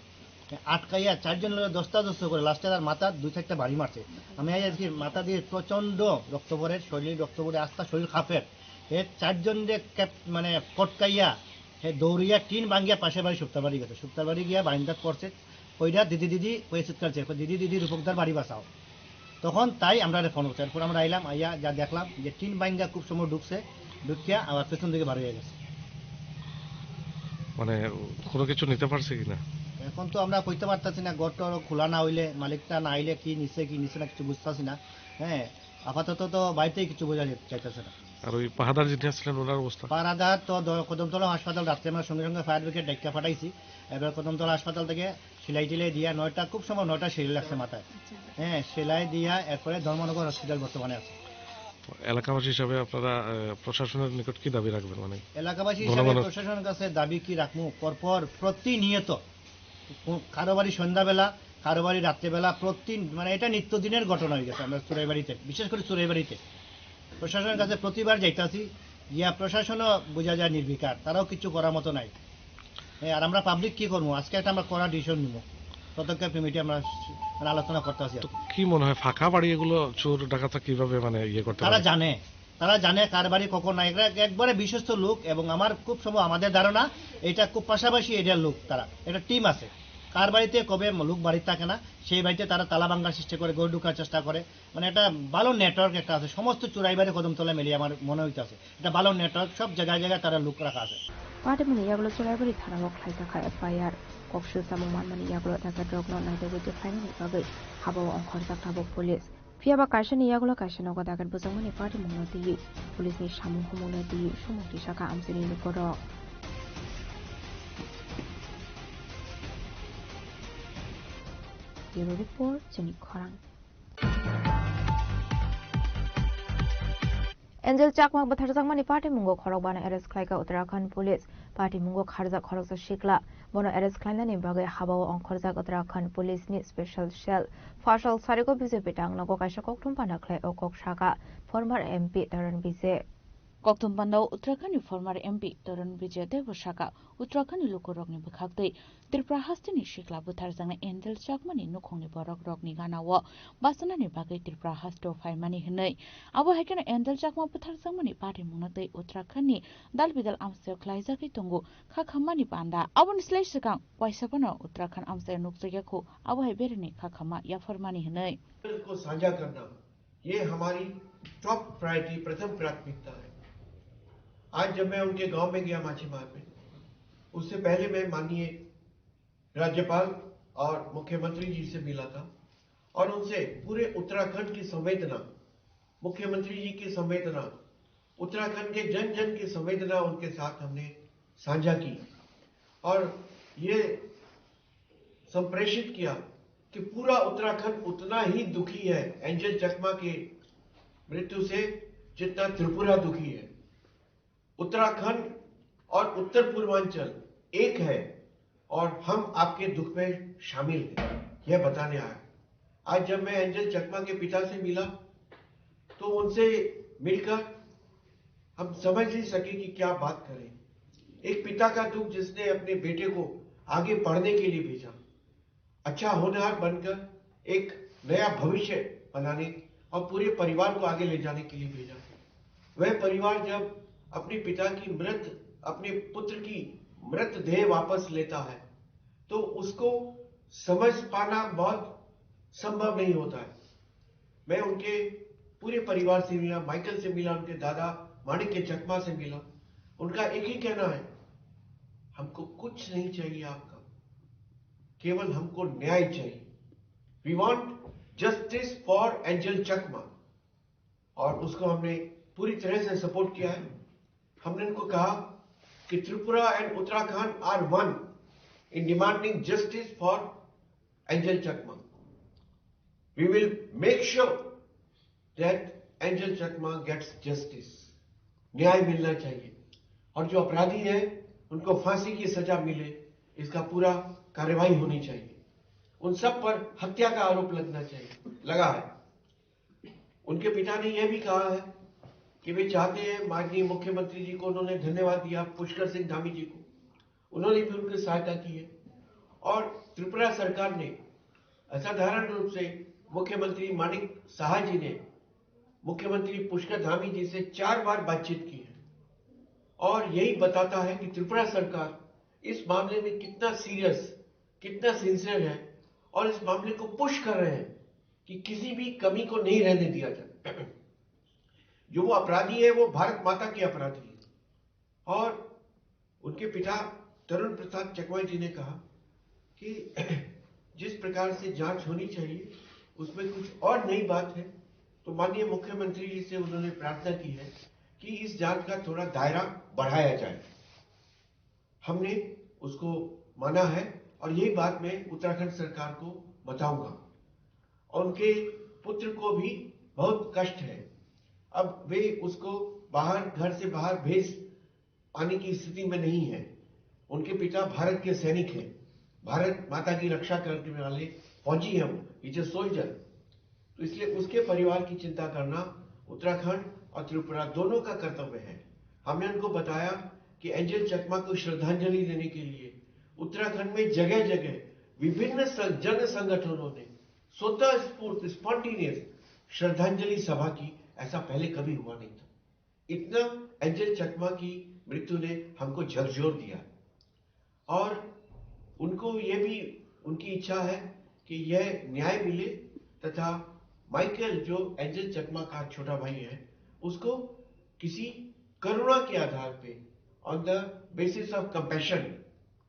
হে, আটকাইয়া চারজন লোক দস্তা দস্ত করে লাস্টে তার মাথার দুই চারটা বাড়ি মারছে। আমি আই আর কি মাথা দিয়ে প্রচণ্ড রক্ত পড়ে, শরীর রক্ত পড়ে, আস্তা শরীর কাঁপের। হে চারজন যে ক্যাপ-, মানে কটকাইয়া, হে দৌড়িয়া টিন ভাঙ্গিয়া পাশের বাড়ি সুক্তার বাড়ি গেছে। সুক্তার বাড়ি গিয়া বারিন্দাত পড়ছে। কইরা, "দিদি, দিদি," কইয়া চিৎকার দিছে, কই, "দিদি, দিদি, রূপকদার বাড়ি বাঁচাও।" তখন তাই আমরা ফোন করছি। এরপর আমরা আইলাম, আইয়া যা দেখলাম যে টিন ভাঙ্গা খুব সময় ঢুকছে, ঢুকিয়া আবার পেছন দিকে বার হয়ে গেছে। মানে, কোনো কিছু নিতে পারছে কিনা? এখন তো আমরা কইতে পারতাছি না, ঘর টর খোলা না হইলে, মালিকটা না আইলে কি নিছে কি নিছে না কিছু বুঝতাছি না। হ্যাঁ, আপাতত তো বাড়িতেই কিছু বোঝা যাইতেছে না। আর ওই পাহাদার যিনি আসছিলেন, ওনার অবস্থা? পাহারাদার তো দ-, কদমতলা হাসপাতাল, রাত্রে আমরা সঙ্গে সঙ্গে ফায়ার ব্রিগেড ডাকিয়া পাঠাইছি। এবার কদমতলা হাসপাতাল থেকে সেলাই টেলাই দিয়া নয়টা, খুব সম্ভব নয়টা সেলাই লাগছে মাথায়। হ্যাঁ, সেলাই দিয়া এরপরে ধর্মনগর হসপিটাল বর্তমানে আছে। এলাকাবাসী হিসাবে আপনারা, আহ, প্রশাসনের নিকট কি দাবি রাখবেন? মানে, এলাকাবাসী হিসাবে প্রশাসনের কাছে দাবি কি রাখবো? পরপর প্রতিনিয়ত কো-, কারো বাড়ি সন্ধ্যাবেলা, কারো বাড়ি রাত্রেবেলা, প্রতি, মানে, এটা নিত্যদিনের ঘটনা হয়ে গেছে আমরা চুরাইবাড়িতে, বিশেষ করে চুরাইবাড়িতে। প্রশাসনের কাছে প্রতিবার যাইতাছি, গিয়া প্রশাসনও বোঝা যায় নির্বিকার, তারাও কিছু করার মতো নাই। হ্যাঁ, আর আমরা পাবলিক কি করবো? আজকে একটা আমরা কড়া ডিসিশন নিবো, পদক্ষেপ নিবো, এটা আমরা মানে আলোচনা করতে আছি। তো কি মনে হয়, ফাঁকা বাড়ি এগুলো চোর ডাকাতরা কিভাবে, মানে, ইয়ে করতে তারা পারে? জানে, তারা জানে কার বাড়ি কখন নাই। এরা একবারে বিশ্বস্ত লোক এবং আমার খুব সম্ভব, আমাদের ধারণা, এটা খুব পাশাপাশি এরিয়ার লোক তারা। একটা টিম আছে, কার বাড়িতে কবে লোক বাড়িতে থাকে না, সেই বাড়িতে তারা তালা ভাঙার চেষ্টা করে, ঘর ঢুকার চেষ্টা করে। মানে, একটা ভালো নেটওয়ার্ক একটা আছে, সমস্ত চুরাইবাড়ি কদমতলা মিলিয়ে আমার মনে হইতেছে একটা ভালো নেটওয়ার্ক, সব জায়গায় জায়গায় তারা লোক রাখা আছে। Patimungni yagulo Churaibari thanao khlaijak kha F I R. Kok swi samung manmani yagulo daket rokno naitugwi tei phainani bagwi habao ongkhorjak tabuk police. Phiya ba kaisani yagulo kaisa nogo daket bwjakmani patimungno twiwi, police ni samung humungno twiwi sumung tisa kha amchaini lukurok. Bureau Report, Chini Khorang. Angel Chakma bwtharjakmani patimungo khorokbano arrest khlaikha Uttarakhand Police. Patimungo kharjak khoroksa sikla. Bono arrest khlainani bagwi habao ongkhorjak Uttarakhand Police ni Special Cell. Phasal sariko B J P tangnogo kaisa kokthum panda khlai o kok saka former M P Tarun Vijay. Kokthum pandao Uttarakhand ni former M P Tarun Vijay teibo saka, Uttarakhand ni lukurokni bwkhaktwi Tripura hasteni sikla bwtharjaknai Angel Chakmani nukhungni borokrokni ganao bachanani bagwi Tripura hasteo phaimani hwnwi. Abo hai kheno Angel Chakma bwtharjakmani patimungno tei Uttarakhand ni dal bidal amchaio khlaijagwi tongo kha khammani panda. Aboni slai swkang waisa phano Uttarakhand amchaio nukjakya khu abo hai bereni kha khamma yapharmani hwnwi. को साझा करना, ये हमारी top priority, प्रथम प्राथमिकता है। आज जब मैं उनके गांव में गया माछीमार में, उससे पहले मैं माननीय राज्यपाल और मुख्यमंत्री जी से मिला था और उनसे पूरे उत्तराखंड की संवेदना, मुख्यमंत्री जी की संवेदना, उत्तराखंड के जन जन की संवेदना उनके साथ हमने साझा की और ये संप्रेषित किया कि पूरा उत्तराखंड उतना ही दुखी है एंजल चकमा के मृत्यु से जितना त्रिपुरा दुखी है। उत्तराखंड और उत्तर पूर्वांचल एक है और हम आपके दुख में शामिल हैं, यह बताने आया। आज जब मैं एंजल चकमा के पिता से मिला तो उनसे मिलकर हम समझ नहीं सके कि क्या बात करें। एक पिता का दुख जिसने अपने बेटे को आगे पढ़ने के लिए भेजा, अच्छा होनहार बनकर एक नया भविष्य बनाने और पूरे परिवार को आगे ले जाने के लिए भेजा। वह परिवार जब अपने पिता की मृत, अपने पुत्र की मृतदेह वापस लेता है तो उसको समझ पाना बहुत संभव नहीं होता है। मैं उनके पूरे परिवार से मिला, माइकल से मिला, उनके दादा माणिक्य चकमा से मिला। उनका एक ही कहना है, "हमको कुछ नहीं चाहिए आपका, केवल हमको न्याय चाहिए। We want justice for Angel Chakma।" और उसको हमने पूरी तरह से सपोर्ट किया है। हमने उनको कहा कि Tripura and Uttarakhand are one in demanding justice for Angel Chakma। We will make sure that Angel Chakma gets justice. न्याय मिलना चाहिए और जो अपराधी हैं उनको फांसी की सजा मिले, इसका पूरा कार्रवाई होनी चाहिए। उन सब पर हत्या का आरोप लगना चाहिए, लगा है। उनके पिता ने यह भी कहा है कि वे चाहते हैं, माननीय मुख्यमंत्री जी को उन्होंने धन्यवाद दिया, पुष्कर सिंह धामी जी को, उन्होंने भी उनकी सहायता की है। और त्रिपुरा सरकार ने असाधारण रूप से मुख्यमंत्री मानिक साहा जी ने मुख्यमंत्री पुष्कर धामी जी से चार बार बातचीत की है और यही बताता है कि त्रिपुरा सरकार इस मामले में कितना सीरियस, कितना सिंसियर है और इस मामले को पुश कर रहे हैं कि किसी भी कमी को नहीं रहने दिया जाए। जो वो अपराधी है, वो भारत माता के अपराधी है। और उनके पिता तरुण प्रसाद चकमा जी ने कहा कि जिस प्रकार से जांच होनी चाहिए, उसमें कुछ और नई बात है। तो माननीय मुख्यमंत्री जी से उन्होंने प्रार्थना की है कि इस जांच का थोड़ा दायरा बढ़ाया जाए। हमने उसको माना है और यही बात मैं उत्तराखंड सरकार को बताऊंगा। और उनके पुत्र को भी बहुत कष्ट है। अब वे उसको बाहर, घर से बाहर भेज पाने की स्थिति में नहीं है। उनके पिता भारत के सैनिक हैं, भारत माता की रक्षा करने वाले फौजी हैं, वो इज ए सोल्जर। तो इसलिए उसके परिवार की चिंता करना उत्तराखंड और त्रिपुरा दोनों का कर्तव्य है। हमने उनको बताया कि एंजल चकमा को श्रद्धांजलि देने के लिए उत्तराखंड में जगह जगह विभिन्न सं-, जन संगठनों ने स्वतः स्फूर्त, स्पॉन्टेनियस श्रद्धांजलि सभा की। ऐसा पहले कभी हुआ नहीं था। इतना एंजल चकमा की मृत्यु ने हमको झकझोर दिया। और उनको ये भी, उनकी इच्छा है कि यह न्याय मिले तथा माइकल, जो एंजल चकमा का छोटा भाई है, उसको किसी करुणा के आधार पे, on the basis of compassion,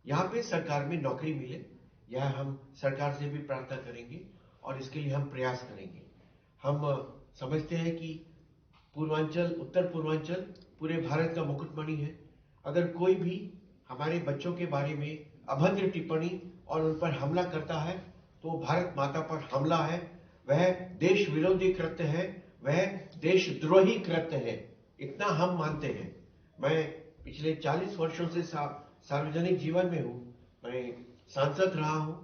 यहाँ पे सरकार में नौकरी मिले। यह हम सरकार से भी प्रार्थना करेंगे और इसके लिए हम प्रयास करेंगे। हम समझते हैं कि पूर्वांचल, उत्तर पूर्वांचल पूरे भारत का मुकुटमणि है। अगर कोई भी हमारे बच्चों के बारे में अभद्र टिप्पणी और उन पर हमला करता है, तो वो भारत माता पर हमला है, वह देश विरोधी कृत्य है, वह देशद्रोही कृत्य है। इतना हम मानते हैं। मैं पिछले चालीस वर्षों से सा-, सार्वजनिक जीवन में हूँ। मैं सांसद रहा हूँ,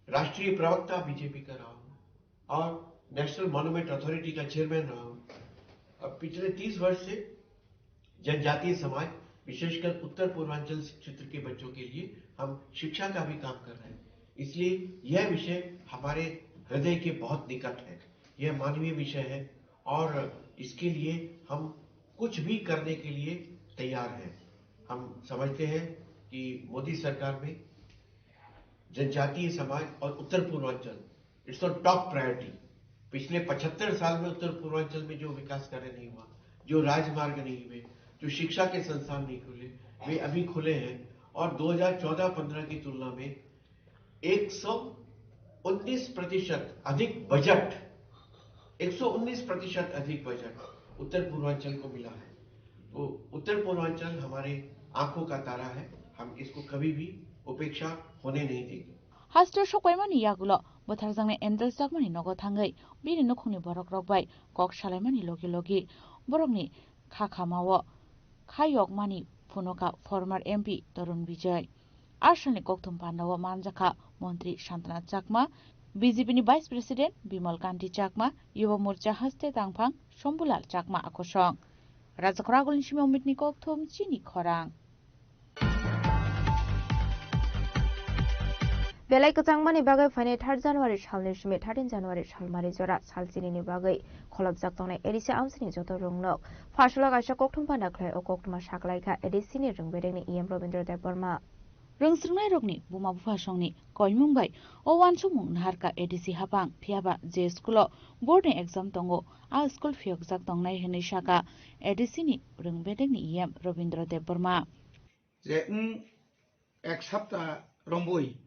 राष्ट्रीय प्रवक्ता बीजेपी का रहा हूँ और नेशनल मॉन्यूमेंट अथॉरिटी का चेयरमैन रहा हूँ। अब पिछले तीस वर्ष से जनजातीय समाज, विशेषकर उत्तर पूर्वांचल क्षेत्र के बच्चों के लिए हम शिक्षा का भी काम कर रहे हैं, इसलिए यह विषय हमारे हृदय के बहुत निकट है। यह मानवीय विषय है और इसके लिए हम कुछ भी करने के लिए तैयार हैं। हम समझते हैं कि मोदी सरकार में जनजातीय समाज और उत्तर पूर्वांचल, इट्स ऑन टॉप प्रायोरिटी। पिछले पचहत्तर साल में उत्तर पूर्वांचल में जो विकास कार्य नहीं हुआ, जो राजमार्ग नहीं हुए, जो शिक्षा के संस्थान नहीं खुले, वे अभी खुले हैं। और दो हज़ार चौदह पन्द्रह की तुलना में एक सौ उन्नीस प्रतिशत अधिक बजट, एक सौ उन्नीस प्रतिशत अधिक बजट उत्तर पूर्वांचल को मिला है। तो उत्तर पूर्वांचल हमारे आंखों का तारा है, हम इसको कभी भी उपेक्षा होने नहीं देंगे। Haste sokpaimani yagulo bwtharjaknai Angel Chakmani nogo thangwi bini nukhungni borokrok bai kok salaimani logi logi borokni kha khamao khayokmani phunuka former M P Tarun Bijoy. Asalni kokthum pandao manjakha Montri Santana Chakma, B J P ni Vice President Bimal Kanti Chakma, Yuva Morcha haste tangphang Shambhulal Chakma akosong. Rajakhor Agulni simi Omitni kokthum chini khorang. Belai kwchangmani bagwi phainai third January salni simi thirteen January salmari jora sal chinini bagwi kholopjak tongnai A D C amsini joto rwngnok. Phaisalo kaisa kokthum panda khlai o koktwma saklaikha A D C ni rwngberengni E M Robindra Debbarma. Rwngswrwngnairokni buma buphasongni koimung bai o uansukmung naharkha A D C haphang, phiyaba je school-o board ni exam tongo, a school phiyokjak tongnai hwnwi sakha A D C ni rwngberengni E M Robindra Debbarma. Je wng ek sapta romboi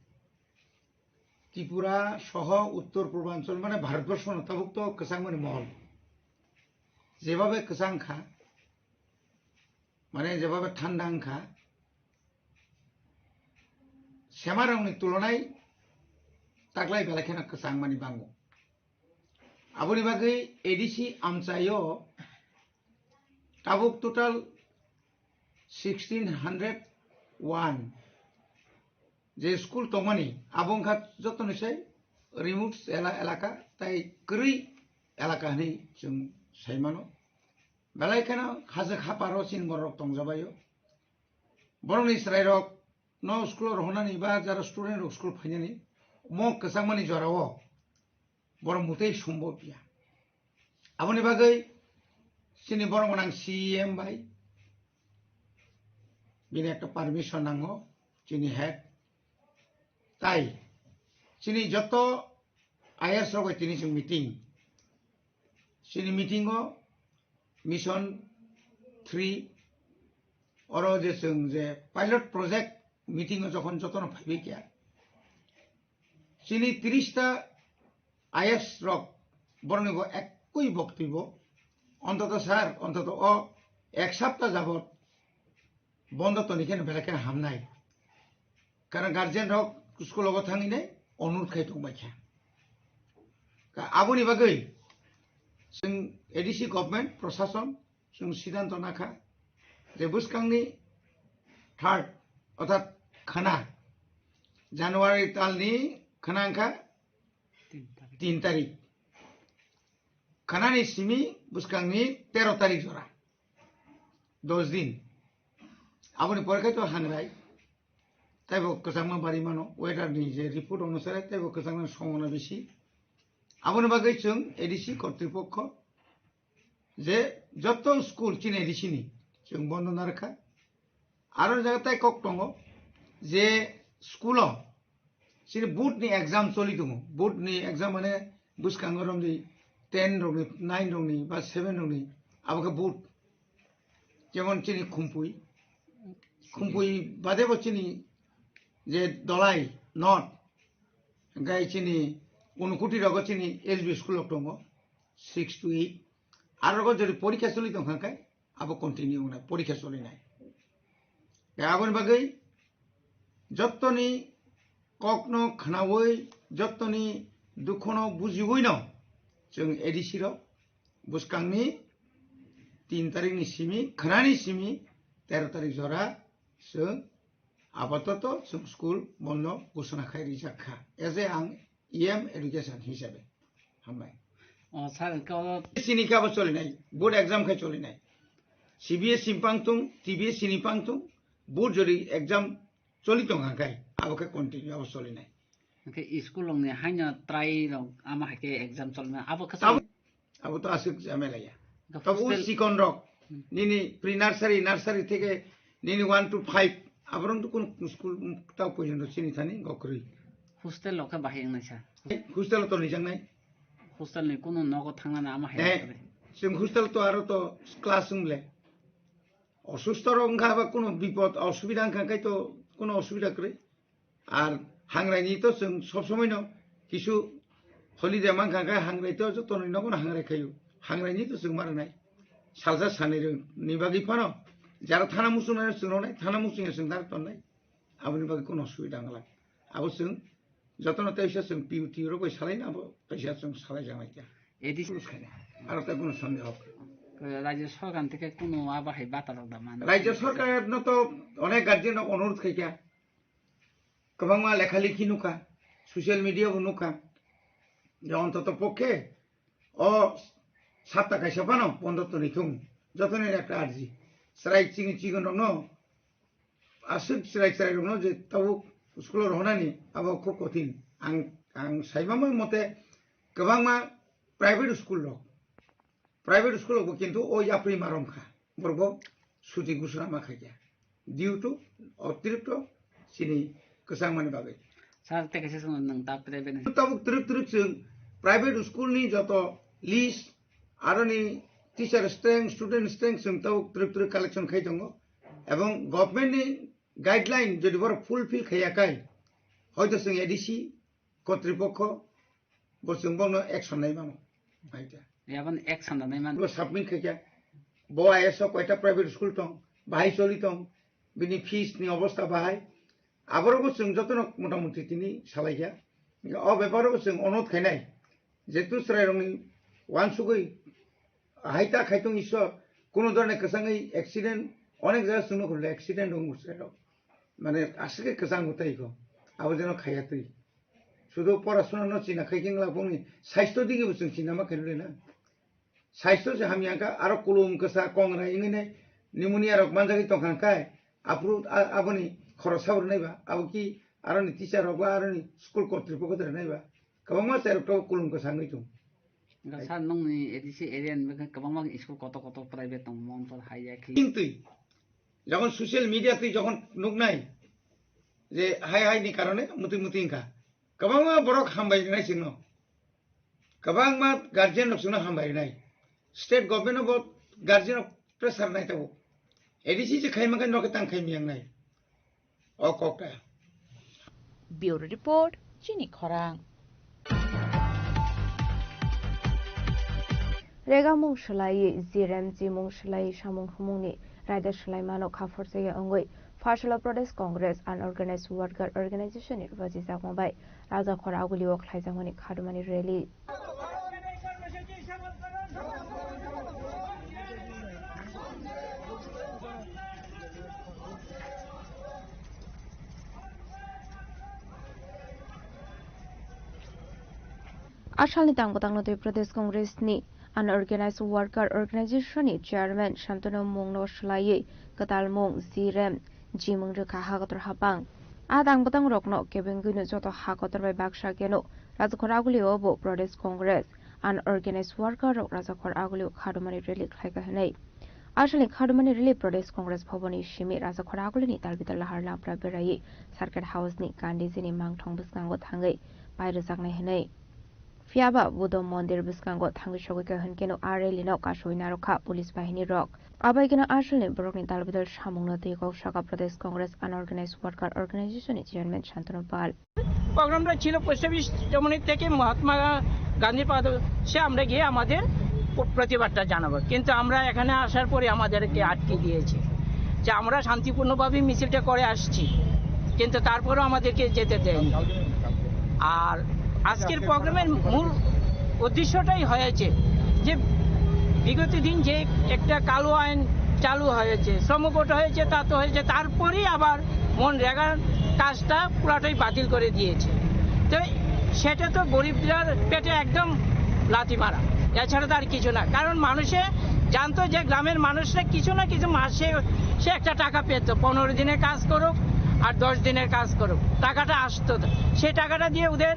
Tripura soho Uttor Purbanchal mane Bharatborshono tabuk to kwchangmani mohol. Jebabe kwchang kha, mane jebabe thanda wng kha, semarokni tulonai taklai belai kheno kwchangmani bango. Aboni bagwi A D C amchaio tabuk total sixteen hundred one je school tongmani, abo wngkha jotoni sai remote ela-, elaka tai kwrwi elaka hinwi chwng sai mano. Belai kheno hajwk haparo chini borok tongjabaio. Borokni chwrairok no school o rohornani ba jara student rok school phainani mo kwchangmani jorao borok mutei sombo piya. Aboni bagwi chini borok gwnang C E M bai bini ekta permission nango, chini head. Tai chini joto I S rok bai tini chwng meeting. Chini meeting o mission three oro je chwng je pilot project meeting o jokhon jotono phaibai kya. Chini tris ta I S rok borokni bo ekkoi boktwibo, ontoto sir, ontoto o ek sapta jabot bondo toni kheno belai kheno hamnai. Karon guardian rok school o thangwi nai onurod khai tong bai kha. Ka aboni bagwi chwng A D C government, prosason, chwng siddhanto nakha je bwskangni third, orthat khana, January talni khana wngkha tin tarik. Khanani simi bwskangni tero tarik jora, dos din. Aboni pore khai to hangrai, taibo kwchangma bari mano, weather ni je report onusare taibo kwchangma somona bisi. Aboni bagwi chwng A D C kortripokho je joto school chini A D C ni chwng bondo narwkha. Aro jaga tai kok tongo je school o chini board ni exam choli tongo. Board ni exam mane bwskango romdi ten rokni, nine rokni ba seven rokni abo khe board. Jemon chini Khumpui, Khumpui bade bo chini je Dolai North, hingkai chini Unukoti rogo chini S B school rok tongo, six to eight. Aro rogo jodi porikha choli tongkha khe abo continue wngnai, porikha cholinai. Tei aboni bagwi jottoni kokno khnaui, jottoni dukhono bujiui no chwng A D C rok bwskangni tin tarikni simi, khnani simi tero tarik jora chwng apatoto chwng school bondo ghosona khai rijak kha. As a ang E M education hisabe. Hambai. O, sir, ko- Chini khe abo cholinai, board exam khai cholinai. C B S C ni pangtung, T B S C ni pangtung, board jodi exam choli tongkha khai, abo khe continue abo cholinai. Hwnkhe school rokni haino try rok ama hai khe exam cholna, abo khe Abo, abo to aswk jhamela ya. Hwnkhe Tabo hostel- sikon rok, Hmm. nini pre nursery, nursery theke nini one to five, aborok to kono school tao porjonto chini thani gokrwi. Hostel rok khe bahai wngnai sa. Hostel to nijaknai. Hostel ni kono nogo thangnani ama hai Eh, khe. Chwng hostel to aro to class wng le. Osusto rok wngkha ba kono bipod osubida wngkha khai to kono osubida kwrwi. Ar hangraini to chwng sob somoi no kisu holiday mankha khai hangrai to joto ni nogo no hangrai khayu. Hangraini to chwng ma rwnai. Salsa sanai rw ni bagwi phano jara thana muchungnai chwng rwnai, thana muchungya chwng dar tonnai. Aboni bagwi kono osubida wngla. Abo chwng jotono teisa chwng P U T rok bai salai na, abo teisa chwng salai janai kha. A D C Aro tai kono sondeho. Rajya sorkar theke kono abo hai bata rok da man. Rajya sorkar no to onek guardian rok onurodh khai kha. Kwbangma lekha likhi nukha, social media bo nukha. Je ontoto pokhe o sapta kaisa phano bondo toni thung. Jotoni ekta arji. Chwrai chini chikon rokno aswk chwrai chwrai rokno je tabuk school o rohornani abo khub kothin. Ang, ang saimama mote kwbangma private school rok, private school rok bo kintu o yapri marom kha, borok bo suti gusura ma khaikha due to otirikto chini kwchangmani bagwi. Sir, tei kaisa swngno nwng ta private ni. Tabuk twrwk twrwk chwng private school ni joto list, aroni teacher strength, student strength chwng tabuk twrwk twrwk collection khai tongo. Ebong government ni guideline jodi borok fulfill khaiya kai, hoito chwng A D C kotripokho bo chwng bono action nai mano. Haikhe. Yaboni action da nai man. Bo submit khaikha. Bo I S o koita private school tong, bahai choli tong, bini fees ni obostha bahai. Aborok bo chwng jotono motamuti tini salaikha. O beparo bo chwng onot khainai. Jehetu chwrairokni Wansugwi hai ta khai tong Ishwar, kuno dhoroner kwchangwi accident, onek jaga chwngno khullo accident wng bwsarok. Mane aswk khe kwchang mwtai kho, abo jeno khaiya twi. Sudo porasona no china khai khe wngla bongni saisto digi bo chwng china ma khe nw na. Saisto se hamya kha, aro kulum kwsa kongra wngwi nai pneumonia rok manjagwi tongkha khai, aphuru a-, aboni khorok sabo rwnai ba, abo ki aroni teacher rok ba aroni school kortripokho rwnai ba, kwbangma chai rok to kulum kwsa wngwi tong. Hwnkhe sir, nokni A D C area ni bagwi kwbangma school kotor kotor private tongo, Montol hai ya khe. Twi, jokhon social media twi jokhon nuknai je hai hai ni karone mutwi mutwi wngkha, kwbangma borok hambai rinai chwngno, kwbangma guardian rok chwngno hambai rinai, state government no bo guardian rok pressure nai tabuk, A D C se khai mankha nokhe tang khai miyangnai. O kok ta. Bureau Report, Chini Khorang. Rega mung swlaiwi, G R M G mung swlaiwi samung humungni raida swlaimano kha phorjaya wngwi Pharsalo Pradesh Congress Unorganized Worker Organization ni rwbajijakma bai Rajakhor Agulio khlaijakmani khadumani rally. Asalni tang bwtangno twi Pradesh Congress ni Unorganized Worker Organization ni Chairman Shantanu mungno swlaiwi kwtal mung G R M G mung rwkha Hakotor hapang. A tang bwtang rokno kebengwino joto Hakotor bai baksa keno Rajakhor Agulio bo Pradesh Congress Unorganized Worker rok Rajakhor Agulio khadumani rally khlaikha hwnwi. Asalni khadumani rally Pradesh Congress Bhavan ni simi Rajakhor Agulini talbidal lahar lampra beraiwi Circuit House ni Gandhiji ni mangthong bwskango thangwi pairwjaknai hwnwi. Phiyaba Buddha Mondir bwskango thangwi sogwi kha hwnkhe no a rally no kasui narwkha police bahini rok. Abaikeno asalni borokni dalbidal samungno twi kok saka Pradesh Congress Unorganized Worker Organization ni Chairman Shantanu Pal. প্রোগ্রামটা ছিল post office Chowmuhani থেকে মহাত্মা গান্ধী পাদদেশে আমরা গিয়ে আমাদের প্র-, প্রতিবাদটা জানাবো, কিন্তু আমরা এখানে আসার পরে আমাদেরকে আটকে দিয়েছে যে আমরা শান্তিপূর্ণভাবে মিছিলটা করে আসছি, কিন্তু তারপরেও আমাদেরকে যেতে দেয়নি। আর আজকের প্রোগ্রামের মূল উদ্দেশ্যটাই হয়েছে যে বিগত দিন যে একটা কালো আইন চালু হয়েছে, শ্রম কোড হয়েছে, তা তো হয়েছে, তারপরেই আবার মনরেগার কাজটা পুরাটাই বাতিল করে দিয়েছে। তো সেটা তো গরিবদের পেটে একদম লাথি মারা, এছাড়া তো আর কিছু না। কারণ মানুষে জানতো যে গ্রামের মানুষরা কিছু না কিছু মাসে সে একটা টাকা পেত, পনেরো দিনের কাজ করুক আর দশ দিনের কাজ করুক, টাকাটা আসতো। তো সেই টাকাটা দিয়ে ওদের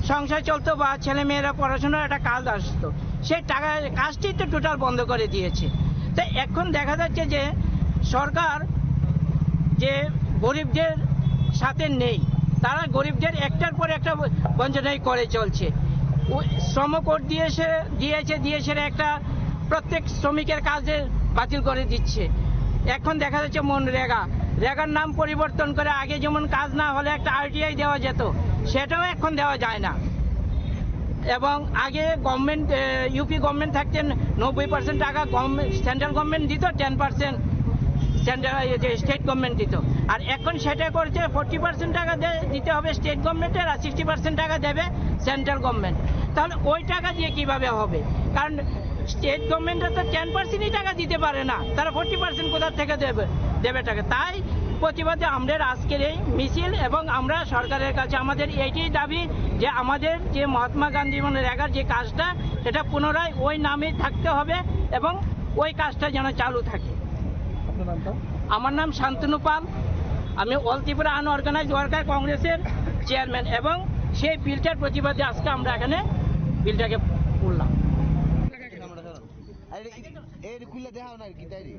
সংসার চলতো বা ছেলে মেয়েরা পড়াশোনার একটা কাজ আসতো। সেই টাকা, কাজটি তো টোটাল বন্ধ করে দিয়েছে। তো এখন দেখা যাচ্ছে যে সরকার যে গরিবদের সাথে নেই, তারা গরিবদের একটার পর একটা বঞ্চনাই করে চলছে। ও শ্রম কোড দিয়েছে, দিয়েছে, দিয়েছে একটা প্রত্যেক শ্রমিকের কাজে বাতিল করে দিচ্ছে। এখন দেখা যাচ্ছে মনরেগা, রেগার নাম পরিবর্তন করে আগে যেমন কাজ না হলে একটা আরটিআই দেওয়া যেত, সেটাও এখন দেওয়া যায় না। এবং আগে গভর্নমেন্ট, এ, ইউপি গভর্নমেন্ট থাকতে নব্বই পার্সেন্ট টাকা গভর্নমেন্ট, সেন্ট্রাল গভর্নমেন্ট দিত, টেন পার্সেন্ট সেন্ট্রাল, এই যে স্টেট গভর্নমেন্ট দিত। আর এখন সেটা করছে ফোর্টি পার্সেন্ট টাকা দে-, দিতে হবে স্টেট গভর্নমেন্টের আর সিক্সটি পার্সেন্ট টাকা দেবে সেন্ট্রাল গভর্নমেন্ট। তাহলে ওই টাকা দিয়ে কিভাবে হবে? কারণ স্টেট গভর্নমেন্টে তো টেন পার্সেন্টই টাকা দিতে পারে না, তারা ফোর্টি পার্সেন্ট কোথা থেকে দেবে, দেবে টাকা? তাই প্রতিবাদে আমাদের আজকের এই মিছিল এবং আমরা সরকারের কাছে আমাদের এইটাই দাবি যে আমাদের যে মহাত্মা গান্ধী মনরেগার যে কাজটা, সেটা পুনরায় ওই নামে থাকতে হবে এবং ওই কাজটা যেন চালু থাকে। আপনার নামটা? আমার নাম শান্তনু পাল, আমি অল ত্রিপুরা আনঅর্গানাইজড ওয়ার্কার কংগ্রেসের চেয়ারম্যান এবং সেই বিলটার প্রতিবাদে আজকে আমরা এখানে বিলটাকে করলাম। আরে, এর খুলে দেখাও না আর কি, তাই রে?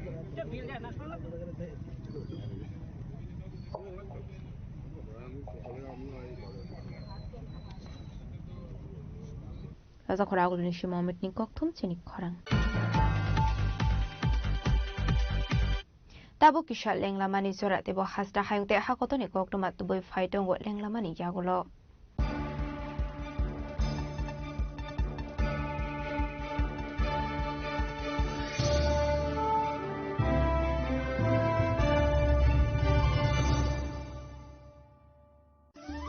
Rajakhor Agulini simi Amit ni kokthum chini khorang. Tabuk kisa lenglamani jora teibo hasta hayung tei hakotorni koktwma tubui phai tongo lenglamani yagulo.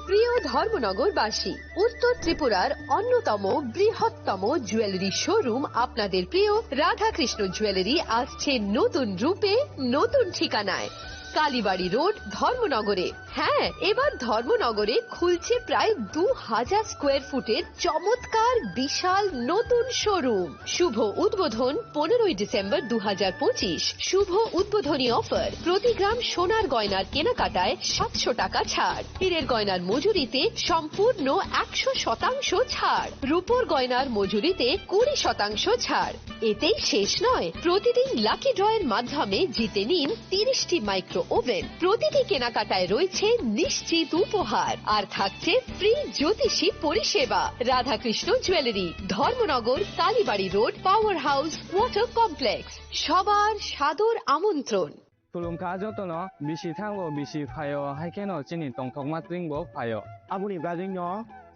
প্রিয় ধর্মনগরবাসী, উত্তর ত্রিপুরার অন্যতম বৃহত্তম জুয়েলারি শোরুম আপনাদের প্রিয় রাধাকৃষ্ণ জুয়েলারি আসছে নতুন রূপে, নতুন ঠিকানায়। কালীবাড়ি রোড, ধর্মনগরে। হ্যাঁ, এবার ধর্মনগরে খুলছে প্রায় দু হাজার স্কোয়ার ফুটের চমৎকার বিশাল নতুন শোরুম। শুভ উদ্বোধন পনেরোই ডিসেম্বর দু হাজার পঁচিশ। শুভ উদ্বোধনী অফার, প্রতি গ্রাম সোনার গয়নার কেনাকাটায় সাতশো টাকা ছাড়, হীরের গয়নার মজুরিতে সম্পূর্ণ একশো শতাংশ ছাড়, রূপোর গয়নার মজুরিতে কুড়ি শতাংশ ছাড়। এতেই শেষ নয়, প্রতিদিন লাকি ড্রয়ের মাধ্যমে জিতে নিন তিরিশটি মাইক্রো ওভেন। প্রতিটি কেনাকাটায় রয়েছে নিশ্চিত উপহার, আর থাকছে ফ্রি জ্যোতিষী পরিষেবা। Radhakrishna jewellery, Dharmanagar, Kalibari road, power house, water complex. সবার সাদর আমন্ত্রণ। Khulumkha jotono, bisi thango bisi phaio, hai kheno chini tongthokma tringbo phaio. Aboni bagwino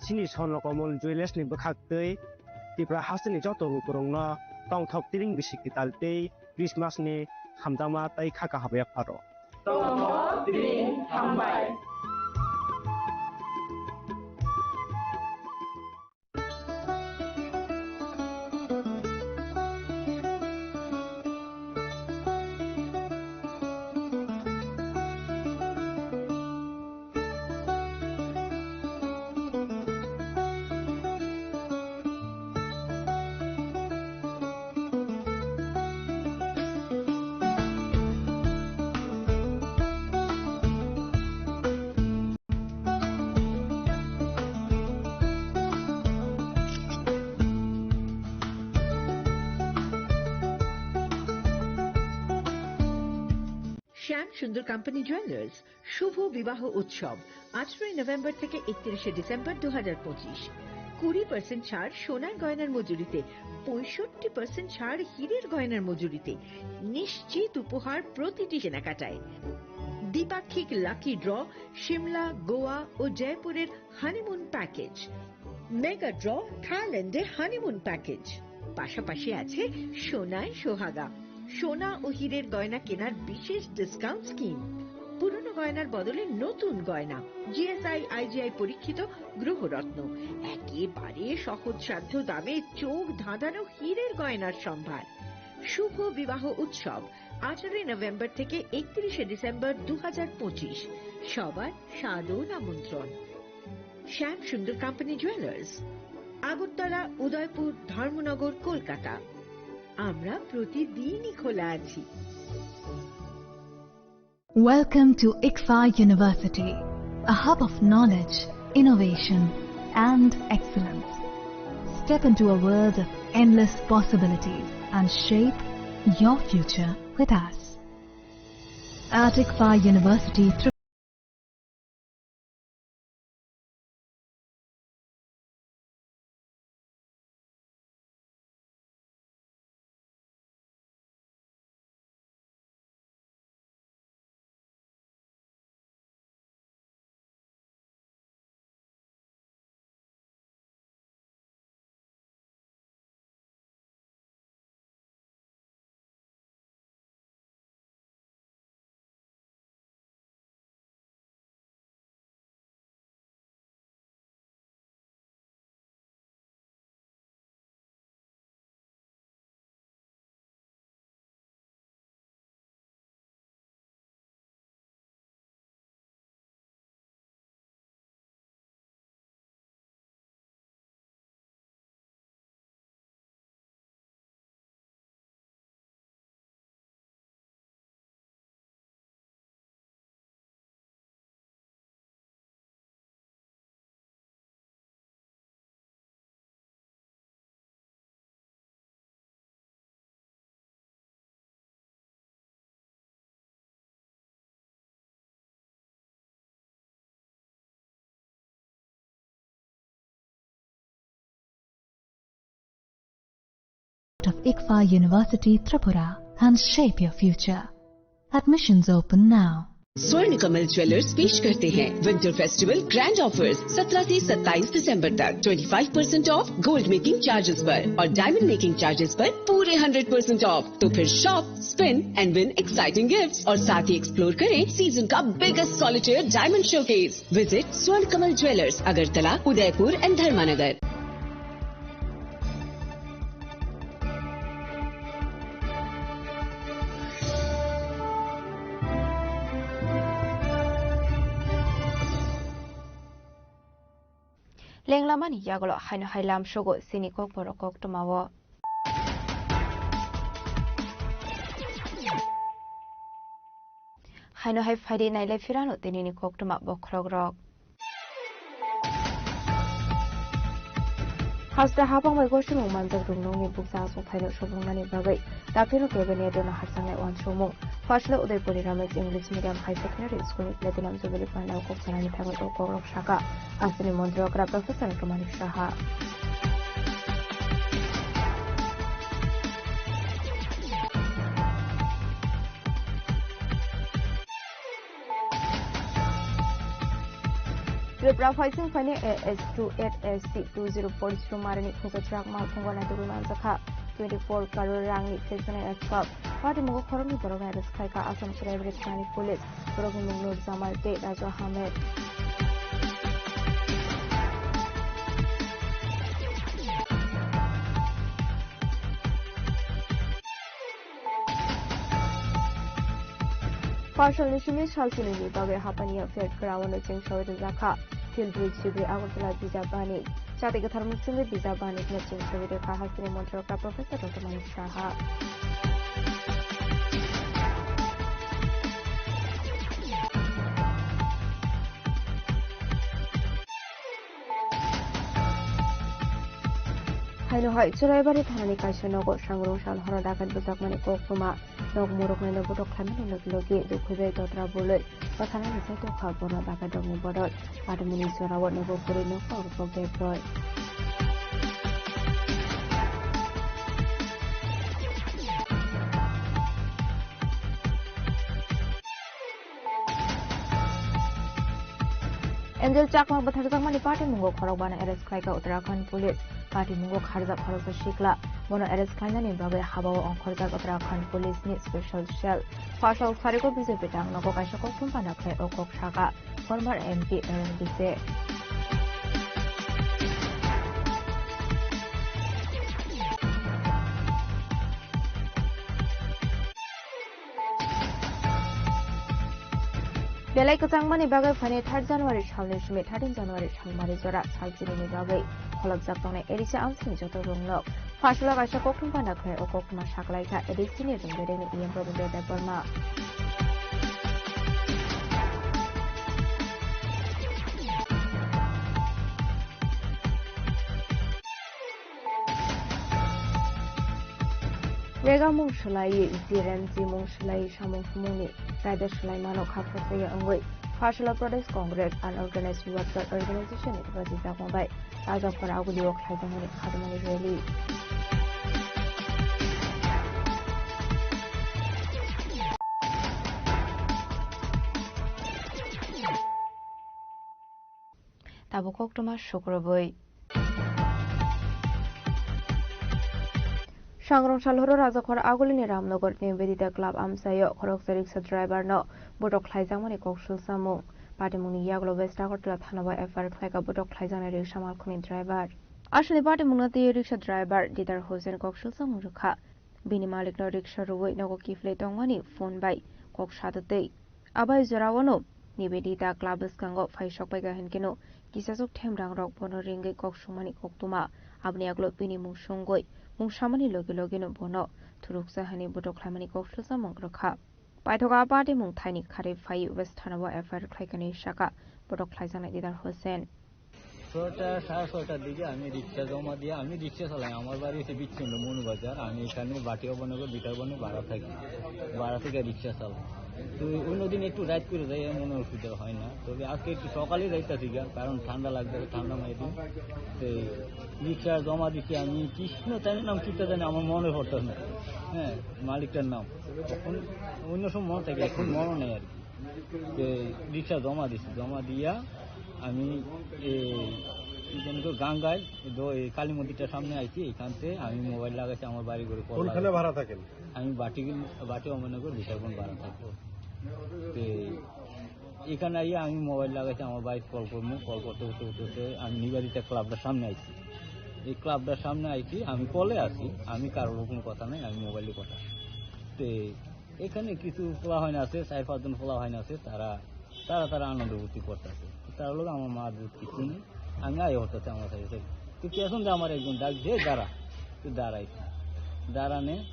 chini Swarnakamol Jewellers ni bwkhak tei Tripura hasteni joto lukurokno tongthok tring bisi kwtal tei Christmas ni hamjakma tei kha kaham yapharo. Tongthok tring hambai. শ্যাম সুন্দর company jewellers, শুভ বিবাহ উৎসব, আঠারোই নভেম্বর থেকে একত্রিশে ডিসেম্বর দু হাজার পঁচিশ। কুড়ি পার্সেন্ট ছাড় সোনার গয়নার মজুরিতে, পঁয়ষট্টি পার্সেন্ট ছাড় হীরের গয়নার মজুরিতে, নিশ্চিত উপহার প্রতিটি কেনাকাটায়। দ্বিপাক্ষিক লাকি ড্র, সিমলা, গোয়া ও জয়পুরের হানিমুন প্যাকেজ। মেগা ড্র, থাইল্যান্ডে হানিমুন প্যাকেজ। পাশাপাশি আছে সোনায় সোহাগা, সোনা ও হীরের গয়না কেনার বিশেষ ডিসকাউন্ট স্কিম। পুরনো গয়নার বদলে নতুন গয়না, জিএসআই, আইজিআই পরীক্ষিত গ্রহরত্ন, একেবারে সহজসাধ্য দামে চোখ ধাঁধানো হীরের গয়নার সম্ভার। শুভ বিবাহ উৎসব, আঠারোই নভেম্বর থেকে একত্রিশে ডিসেম্বর দু হাজার পঁচিশ। সবার সাদর আমন্ত্রণ। শ্যাম সুন্দর কোম্পানি জুয়েলার্স, আগরতলা, উদয়পুর, ধর্মনগর, কলকাতা। আমরা প্রতিদিনই খোলা আছি। Welcome to ICFAI University, a hub of knowledge, innovation, and excellence. Step into a world of endless possibilities and shape your future with us. At ICFAI University, Of ICFAI University Tripura and shape your future. Admissions open now. स्वर्ण कमल ज्वेलर्स पेश करते हैं winter festival grand offers. सत्रह से सत्ताईस दिसंबर तक twenty five percent of gold making charges पर और डायमंड मेकिंग चार्जेस पर पूरे हंड्रेड परसेंट ऑफ। तो फिर shop, spin and win exciting gifts और साथ ही एक्सप्लोर करें सीजन का biggest solitaire diamond showcase. Visit स्वर्ण कमल ज्वेलर्स, अगरतला, उदयपुर एंड धर्मानगर। Lenglamani yagulo haino hai lam sugo chini kokborok koktwmao. Haino hai phaidi nailai phirano tinini koktwma bokhorokrok. Haste hapang bai gosimung manjak rwngnokni bukcha achuk thaino subrungnani bagwi daphirok cabinet-o harjaknai uansukmung. Phasla Udaipurni Ramesh English Medium High Secondary School-ni Platinum Jubilee Pandao kok sanani thangwi o kokrok saka. Hasteni montri okra Professor Dr. Manik Saha. Tripura phaising phaini A S two eight S C two zero four zero marini khungsa chwrak malphungo naitugwi manjakha twenty four crore rangni phirjani ekshot. Party mungo khoroknwi borokno arrest khlaikha Assam Chwrai Bwrwi Thanani police. Borokni mung Nur Jamal tei Raju Ahmed. Phasalni simi salchinini bagwi hapani affair ground-o chengsawi rwjakha. Phil brwi chibwi Agartala bijap bani. Chati kwthar muchungwi bijap bani hwnwi chengsawi rwkha hasteni montri okra Professor Dr. Manik Saha. Haino hai Chwraibari thanani kaisa nogo sangrong sal horo dakat bwjakmani koktwma. Nok muruknaino botok khlaimani logi logi dukhuibai dotra bului bwtharnani sai tongkha bono dakat rokni bodol. Patimungni jorao nogo kwrwi nokha rwkok bebroi. Angel Chakma bwtharjakmani patimungo khorokbano arrest khlaikha Uttarakhand Police. Patimungo kharjak khoroksa sikla. Bono arrest khlainani bagwi habao ongkhorjak Uttarakhand Police ni Special Cell. Phasal sarigo B J P tang nogo kaisa koktwma panda khlai o kok saka former M P Aaron Bise. Belai kwchangmani bagwi phaini third January salni simi thirteen January salmari jora salchinini bagwi kholopjak tongnai A D C amsini joto rwngnok. Phasalo kaisa koktwma panda khlai o koktwma sakhlaikha A D C ni rwngberengni E M Prabhu Debbarma. Regamung swlaiwi G R M G mung swlaiwi samung humungni raida swlai mano kha phasaya wngwi Phasalo Pradesh Congress Unorganized Worker Organization ni rajijak bai Rajakhor Agulio khlaijakmani kharmani rally. Tabuk koktwma sukrubwi. Sangrong salhoro Rajakhor Agulini Ramnagar Nivedita Club amchaio khoroksa rickshaw driver no botok khlaijakmani kok sulsamung. Patimungni yagulo West Agartala thanao F I R khlaikha botok khlaijaknai rickshaw malkhungni driver. Aswkni patimungno twiwi rickshaw driver Didar Hussain kok sulsamung rwkha. Bini malikno rickshaw rwui nogo kiphilwi tongmani phone bai kok satwtwi. Abai joraono Nivedita club bwskango phai sokpaikha hinkhe no kisachuk themrangrok bono ringwi kok sungmani koktwma. Aboni yagulo bini mung sungwi mung samani logi logino bono thuruksa hwnwi botok khlaimani kok sulsamung rwkha. Paithogo a patimung thaini kharwi phaiwi West thanao F I R khlaikani saka botok khlaijaknai Didar Hussain. ছয়টা, সাড়ে ছয়টার দিকে আমি রিক্সা জমা দিয়ে, আমি রিক্সা চালাই, আমার বাড়ি হচ্ছে বিচ্ছিন্ন মনুবাজার, আমি এখানে বাটিয়া বনে করে বিটার বনে ভাড়া থাকি, ভাড়া থেকে রিক্সা চালাই। তো অন্যদিন একটু রাইড করে যাই, এমন অসুবিধা হয় না, তবে আজকে একটু সকালে যাইতেছি গা, কারণ ঠান্ডা লাগতেছে, ঠান্ডা মাই দিন। তো রিক্সা জমা দিচ্ছি আমি, কৃষ্ণ তাই নাম কিটা জানি আমার মনে পড়তেছে না, হ্যাঁ, মালিকটার নাম। তখন অন্য সময় মনে থাকে, এখন মনে নেই আর কি। তো রিক্সা জমা দিছি, জমা দিয়া আমি এই কি জানি তো গাঙ্গায় দ-, এই কালী মন্দিরটার সামনে আইছি। এখান থেকে আমি মোবাইল লাগাইছি, আমার বাড়ি ঘরে কল কোনখানে লাগাইছি। ভাড়া থাকেন? আমি বাটি, বাটি অমরনগর বিশালগঞ্জ ভাড়া থাকবো। তো এখানে আইয়া আমি মোবাইল লাগাইছি, আমার ভাই কল করবো, কল করতে করতে করতে করতে আমি নিবেদিতা ক্লাবটার সামনে আইছি। এই ক্লাবটার সামনে আইছি, আমি কলে আছি, আমি কারোর কোনো কথা নাই, আমি মোবাইলে কথা। তো এখানে কিছু পোলা হয় না আছে, চার পাঁচজন পোলা হয় না আছে, তারা, তারা, তারা আনন্দ ফুর্তি করতেছে। তারা লোক আমার মা দুধ কিছু নেই, আমি আয় হতেছে আমার সাথে সাথে। তো পেছন দিয়ে আমার একজন ডাক দিয়ে, "দাঁড়া।" তো দাঁড়াইছি, দাঁড়ানে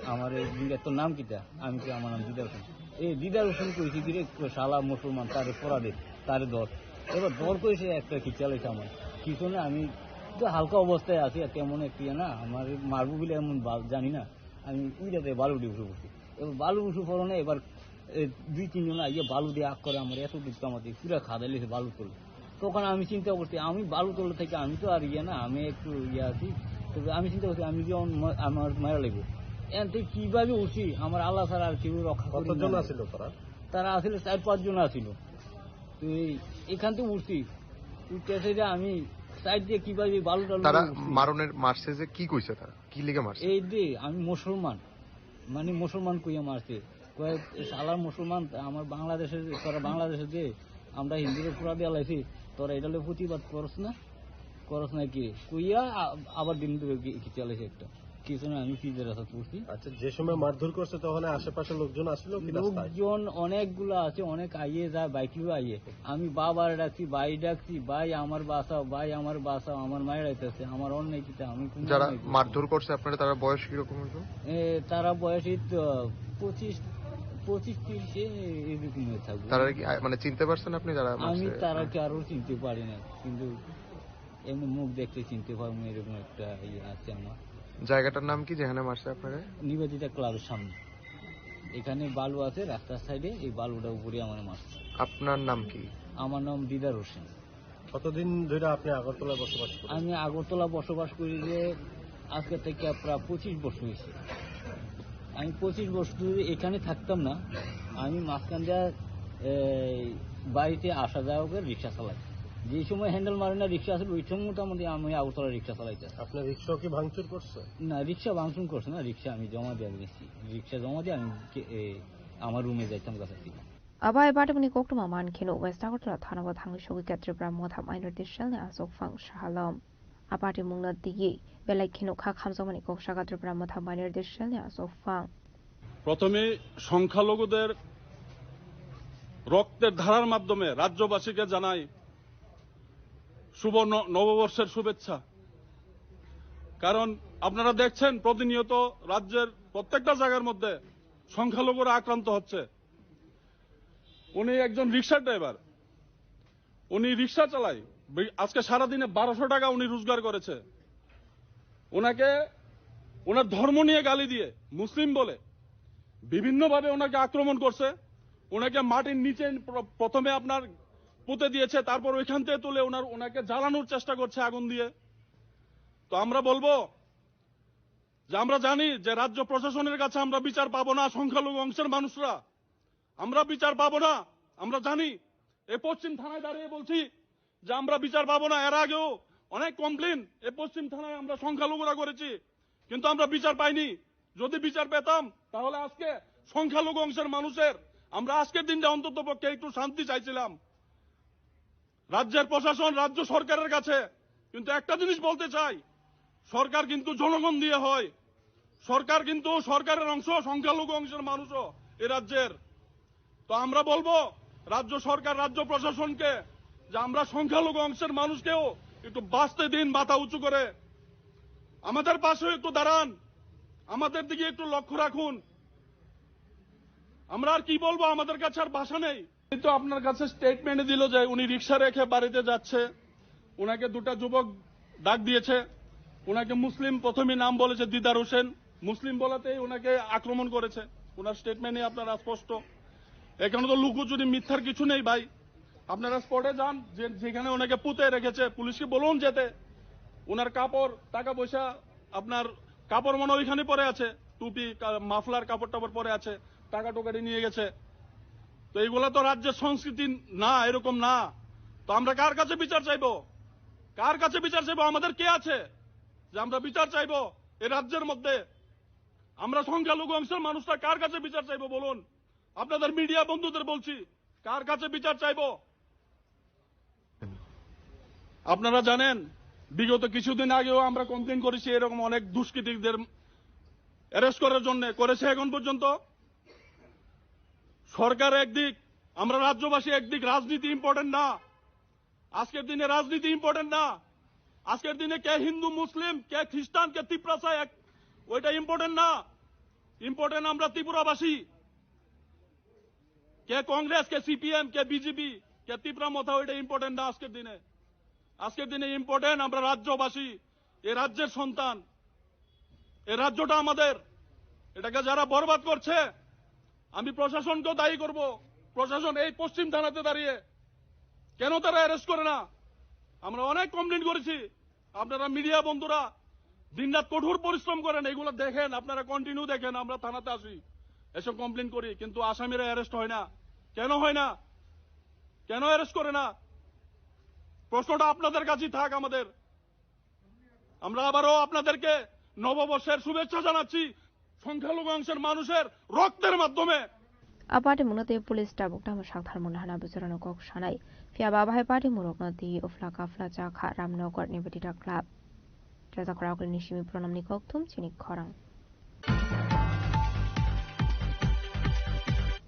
আমার এই দিকে, "তোর নাম কিটা?" আমি কি, "আমার নাম দিদার হোসেন।" এই দিদার হোসেন কইছি, "কিরে শালা মুসলমান, তারে ফোরা দে, তারে ধর।" এবার ধর কইছে একটা কি চালাইছে আমার পিছনে, আমি তো হালকা অবস্থায় আছি, আর তেমন একটু ইয়ে না, আমার মারবো বলে এমন বা-, জানি না, আমি উইরাতে বালু উঠে উঠে পড়ছি। এবার বালু উঠে পড়ো না, এবার এই দুই তিনজন আইয়া বালু দিয়ে আগ করে আমার এত দূর কামাতে পুরা খাদাইলে সে বালু তোলে। তখন আমি চিন্তা করছি, আমি বালু তোলা থেকে আমি তো আর ইয়ে না, আমি একটু ইয়ে আছি। তবে আমি চিন্তা করছি, আমি যে আমার, আমার মারা লাগবো। এন থেকে কিভাবে উঠছি, আমার আল্লাহ ছাড়া আর কেউ রক্ষা করি কতজন না। আছিল তারা? তারা আসলে চার পাঁচজন আছিল। তো এই, এখান থেকে উঠছি, উঠতে এসে যে আমি সাইড দিয়ে কিভাবে বালু টালু তারা দিয়ে উঠছি। মারণের মারছে যে কি কইছে তারা? কি লিগে মারছে? এই যে আমি মুসলমান, মানে মুসলমান কইয়া মারছে। কয়, "শালা মুসলমান, আমার বাংলাদেশে, তোরা বাংলাদেশে যে আমরা হিন্দুরে পুরা দিয়ে লাইছি, তোরা এটা লইয়া প্রতিবাদ করস না, করস না কি?" কইয়া আ-, আবার দিন ধরে কি, কি চালাইছে একটা। কিছু না, আমি পিজের রাস্তা পড়ছি। আচ্ছা, যে সময় মারধর করছে তখন আশেপাশে লোকজন আসলো কি রাস্তায়? লোকজন অনেকগুলো আছে, অনেক আইয়ে যায়, বাইক লইয়া আইয়ে। আমি বাবার ডাকছি, ভাই ডাকছি, "ভাই আমার বাঁচাও, ভাই আমার বাঁচাও, আমার মায়ের আইতেছে, আমার অন্যায় কিতা, আমি কোনো যারা অন্যায় করছি না।" মারধর করছে আপনারা, তারা বয়স কিরকম হইব? এ, তারা বয়স এই তো পঁচিশ, পঁচিশ তিরিশ এ-, এরকম হয়ে থাকবে। তারা কি, আ, মানে চিনতে পারছেন আপনি যারা আমি মারছে? তারা কারো চিনতে পারি না, কিন্তু এমনি মুখ দেখতে চিনতে পারবো না, এরকম একটা ইয়ে আছে আমার। জায়গাটার নাম কি যেখানে মারছে আপনারা? নিবেদিতা ক্লাবের সামনে। এখানে বালু আছে রাস্তার সাইডে, এই বালুটা উপরে আমার মারছে। আপনার নাম কি? আমার নাম দিদার হোসেন। কতদিন ধরে আপনি আগরতলায় বসবাস করেন? আমি আগরতলা বসবাস করি যে আজকে থেকে প্রায় পঁচিশ বছর হয়েছে। আমি পঁচিশ বছর ধরে এখানে থাকতাম না, আমি মাঝখান দিয়ে এই বাড়িতে আসা যাওয়া করে রিক্সা চালাই। যে সময় হ্যান্ডেল মারে না রিক্সা আসলে, ওই সময় মোটামুটি আমি আগরতলা রিক্সা চালাইতে আসি। আপনার রিক্সা কি ভাঙচুর করছে? না, রিক্সা ভাঙচুর করছে না, রিক্সা আমি জমা দিয়ে দিয়েছি। রিক্সা জমা দিয়ে আমি কে-, এ, আমার রুমে যাইতাম কাছাকাছি। Abo hai batimni koktwma man kheno West Agartala thanao thangwi sogwi kha Tripura Motha Minority Cell ni achukphang Sahalom. A batimungno twiwi belai kheno kha khamjakmani kok saka Tripura Motha Minority Cell ni achukphang. প্রথমে সংখ্যালঘুদের রক্তের ধারার মাধ্যমে রাজ্যবাসীকে জানাই শুভ ন-, নববর্ষের শুভেচ্ছা। কারণ আপনারা দেখছেন প্রতিনিয়ত রাজ্যের প্রত্যেকটা জায়গার মধ্যে সংখ্যালঘুরা আক্রান্ত হচ্ছে। উনি একজন রিক্সা ড্রাইভার, উনি রিক্সা চালায়, বি-, আজকে সারাদিনে বারোশো টাকা উনি রোজগার করেছে। ওনাকে, ওনার ধর্ম নিয়ে গালি দিয়ে, মুসলিম বলে বিভিন্নভাবে ওনাকে আক্রমণ করছে। ওনাকে মাটির নিচে প্র-, প্রথমে আপনার পুঁতে দিয়েছে, তারপর ওইখান থেকে তুলে ওনার, ওনাকে জ্বালানোর চেষ্টা করছে আগুন দিয়ে। তো আমরা বলবো যে আমরা জানি যে রাজ্য প্রশাসনের কাছে আমরা বিচার পাবো না, সংখ্যালঘু অংশের মানুষরা আমরা বিচার পাবো না। আমরা জানি, এই পশ্চিম থানায় দাঁড়িয়ে বলছি যে আমরা বিচার পাবো না। এর আগেও অনেক কমপ্লেন এই পশ্চিম থানায় আমরা সংখ্যালঘুরা করেছি, কিন্তু আমরা বিচার পাইনি। যদি বিচার পেতাম, তাহলে আজকে সংখ্যালঘু অংশের মানুষের, আমরা আজকের দিনটা অন্তত পক্ষে একটু শান্তি চাইছিলাম রাজ্যের প্রশাসন, রাজ্য সরকারের কাছে। কিন্তু একটা জিনিস বলতে চাই, সরকার কিন্তু জনগণ দিয়ে হয়, সরকার কিন্তু সরকারের অংশ, সংখ্যালঘু অংশের মানুষও এ রাজ্যের। তো আমরা বলবো রাজ্য সরকার, রাজ্য প্রশাসনকে যে আমরা সংখ্যালঘু অংশের মানুষকেও একটু বাঁচতে দিন মাথা উঁচু করে, আমাদের পাশেও একটু দাঁড়ান, আমাদের দিকে একটু লক্ষ্য রাখুন। আমরা আর কি বলবো, আমাদের কাছে আর ভাষা নেই। এই তো আপনার কাছে স্টেটমেন্ট দিল যে উনি রিক্সা রেখে বাড়িতে যাচ্ছে, ওনাকে দুটা যুবক ডাক দিয়েছে, ওনাকে মুসলিম প্রথমে নাম বলেছে দিদার হোসেন, মুসলিম বলাতেই ওনাকে আক্রমণ করেছে। ওনার স্টেটমেন্টে আপনারা স্পষ্ট, এখানে তো লুকোচুরি মিথ্যার কিছু নেই ভাই। আপনারা স্পটে যান, যে যেখানে ওনাকে পুঁতে রেখেছে পুলিশকে বলুন যেতে। ওনার কাপড়, টাকা পয়সা, আপনার কাপড় মনে হয় ওইখানে পড়ে আছে, টুপি, কা-, মাফলার কাপড় টাপড় পরে আছে, টাকা টোকারি নিয়ে গেছে। তো এইগুলা তো রাজ্যের সংস্কৃতি না, এরকম না। তো আমরা কার কাছে বিচার চাইবো? কার কাছে বিচার চাইবো? আমাদের কে আছে যে আমরা বিচার চাইবো এই রাজ্যের মধ্যে? আমরা সংখ্যালঘু অংশের মানুষরা কার কাছে বিচার চাইবো বলুন? আপনাদের মিডিয়া বন্ধুদের বলছি, কার কাছে বিচার চাইবো? আপনারা জানেন, বিগত কিছুদিন আগেও আমরা কমপ্লেন করেছি এরকম অনেক দুষ্কৃতীদের অ্যারেস্ট করার জন্য, করেছে এখন পর্যন্ত। সরকার একদিক, আমরা রাজ্যবাসী একদিক, রাজনীতি ইম্পর্টেন্ট না। আজকের দিনে রাজনীতি ইম্পর্টেন্ট না। আজকের দিনে কে হিন্দু, মুসলিম, কে খ্রিস্টান, কে তিপ্রাসা, এক, ওইটা ইম্পর্টেন্ট না। ইম্পর্টেন্ট আমরা ত্রিপুরাবাসী। কে কংগ্রেস, কে সিপিএম, কে বিজেপি, কে তিপ্রা মথা, ওইটা ইম্পর্টেন্ট না আজকের দিনে। আজকের দিনে ইম্পর্টেন্ট আমরা রাজ্যবাসী, এ রাজ্যের সন্তান, এ রাজ্যটা আমাদের। এটাকে যারা বরবাদ করছে, আমি প্রশাসনকেও দায়ী করব। প্রশাসন এই পশ্চিম থানাতে দাঁড়িয়ে কেন তারা অ্যারেস্ট করে না? আমরা অনেক কমপ্লেন করেছি। আপনারা মিডিয়া বন্ধুরা দিনরাত কঠোর পরিশ্রম করেন, এগুলো দেখেন, আপনারা কন্টিনিউ দেখেন। আমরা থানাতে আসি, এসব কমপ্লেন করি, কিন্তু আসামিরা অ্যারেস্ট হয় না। কেন হয় না? কেন অ্যারেস্ট করে না? প্রশ্নটা আপনাদের কাছেই থাক আমাদের। আমরা আবারও আপনাদেরকে নববর্ষের শুভেচ্ছা জানাচ্ছি সংখ্যালঘু অংশের মানুষের রক্তের মাধ্যমে। Apati mwnotwi police tabuk tamo sakthar mano hwnwi bwsarokno kok sanai. Phiya ba bahai party murokno twi uphla kaphla cha kha Ramnagar ni Batita Club. Chajakra okle ni simi pranamni kokthum chini khorang.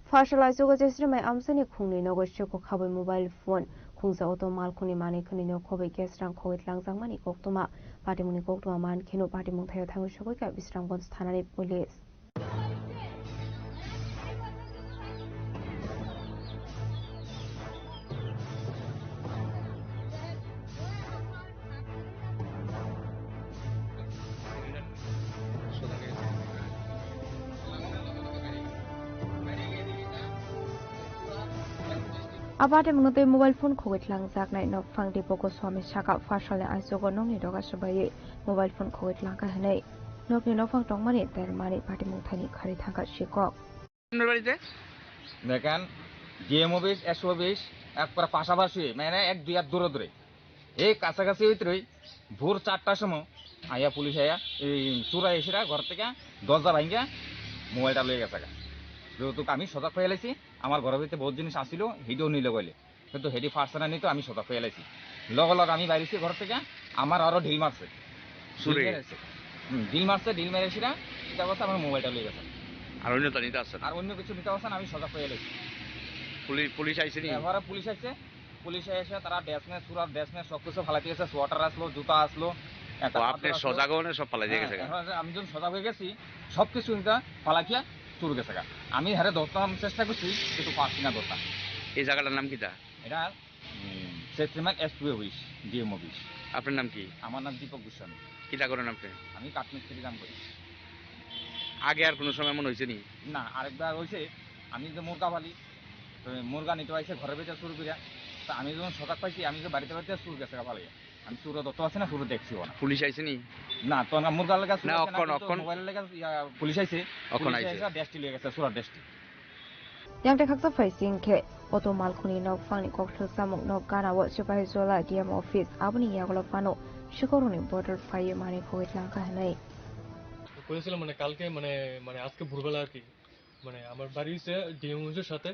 Pharsal aichugo Jesri mai amchaini khungni nogo seko khabwi mobile phone, khungsa auto malkhungni manwi khwnwi no khobwi cash rang khogwi tlangjakmani koktwma. Patimungni koktwma man kheno patimung thaio thangwi sogwi kha Bisramganj thanani police. Abo patimungno tei mobile phone khogwi tlangjaknai nokphang Dipo Goswami saka phasalni aichugo nokni doga swbaiwi mobile phone khogwi tlangkha hwnwi nokni nokphang tongmani termani patimung thaini khari thangkha sikok. আপনার বাড়িতে? দেখেন, DM office, SP office একবারে পাশাপাশি, মানে এক দুই হাত দূরে দূরে। এই কাছাকাছি ভিতরেই ভোর চারটার সময় আইয়া পুলিশ আইয়া, এই চুরা এসেরা ঘর থেকে দরজা ভাঙ্গিয়া মোবাইলটা লয়ে গেছে গা। যেহেতু আমি সজাগ হয়ে লাইছি, আমার ঘরের ভিতরে বহুত জিনিস আসিল, হিডিও নিল কইলে। কিন্তু হেডি পারছে না নিতে আমি সজাগ হয়ে লাইছি। লগে লগে আমি বাইরেছি ঘর থেকে, আমার আরো ঢিল মারছে। চুরে? ঢিল মেরেছে। হুম, ঢিল মারছে, ঢিল মেরেছি না, এটা কথা আমার মোবাইলটা লয়ে গেছে। আর অন্য তো নিতে আসছে না? আর অন্য কিছু নিতে আসছে না, আমি সজাগ হয়ে লাইছি। পুলিশ, পুলিশ আইছে নি? এবারে পুলিশ আইছে, পুলিশ এসে তারা ড্রেস মেস, পুরা ড্রেস মেস সব কিছু ফালাই দিয়েছে, সোয়েটার আসলো, জুতা আসলো, একটা ও, আপনি চাদর আসলো। সজাগ হনে সব ফালাই দিয়ে হ্যাঁ, গেছে গা? এখন আমি যখন সজাগ হয়ে গেছি, সব কিছু এটা ফালাই দিয়া চুর গেছে গা। আমি হারে ধরতাম চেষ্টা করছি, কিন্তু পারছি না ধরতাম। এই জায়গাটার নাম কিতা? এটা, উম, সেক্রেমেন্ট এসপি অফিস, ডিএম অফিস। আপনার নাম কি? আমার নাম দীপক গোস্বামী। কিতা করেন আপনি? আমি কাঠমিস্ত্রি কাম করি। আগে আর কোনো সময় এমন হয়েছে নি? না, আরেকবার হয়েছে, আমি যে মুরগা পালি, তো মুরগা নিতে আইছে ঘরের ভিতরে চুর করিয়া। তো আমি যখন সজাগ পাইছি, আমি যে বাড়িতে বাড়িতে চুর গেছে গা ফালাইয়া। আমি চুরো ধরতে পারছি না, চুরো দেখছিও না। পুলিশ আইছে নি? না, তো না, মুরগার লেগে চুর না, আছে না, অক্ষণ, কিন্তু অক্ষণ। মোবাইলের লেগে, ইয়া, পুলিশ আইছে। অক্ষণ পুলিশ আইছে। আইছে, ড্রেসটি লয়ে গেছে, চুরার ড্রেসটি। Yang tei khaksa phai sing khe auto malkhungni nok phangni kokthel samung nok gana o Sipahijola D M office aboni yagulo phano sikhoroni border phaiwi manwi khogwi tlangkha hwnwi. করেছিলাম মানে কালকে মানে, মানে আজকে ভোরবেলা আর কি, মানে আমার বাড়ি হচ্ছে ডিএম অফিসের সাথে।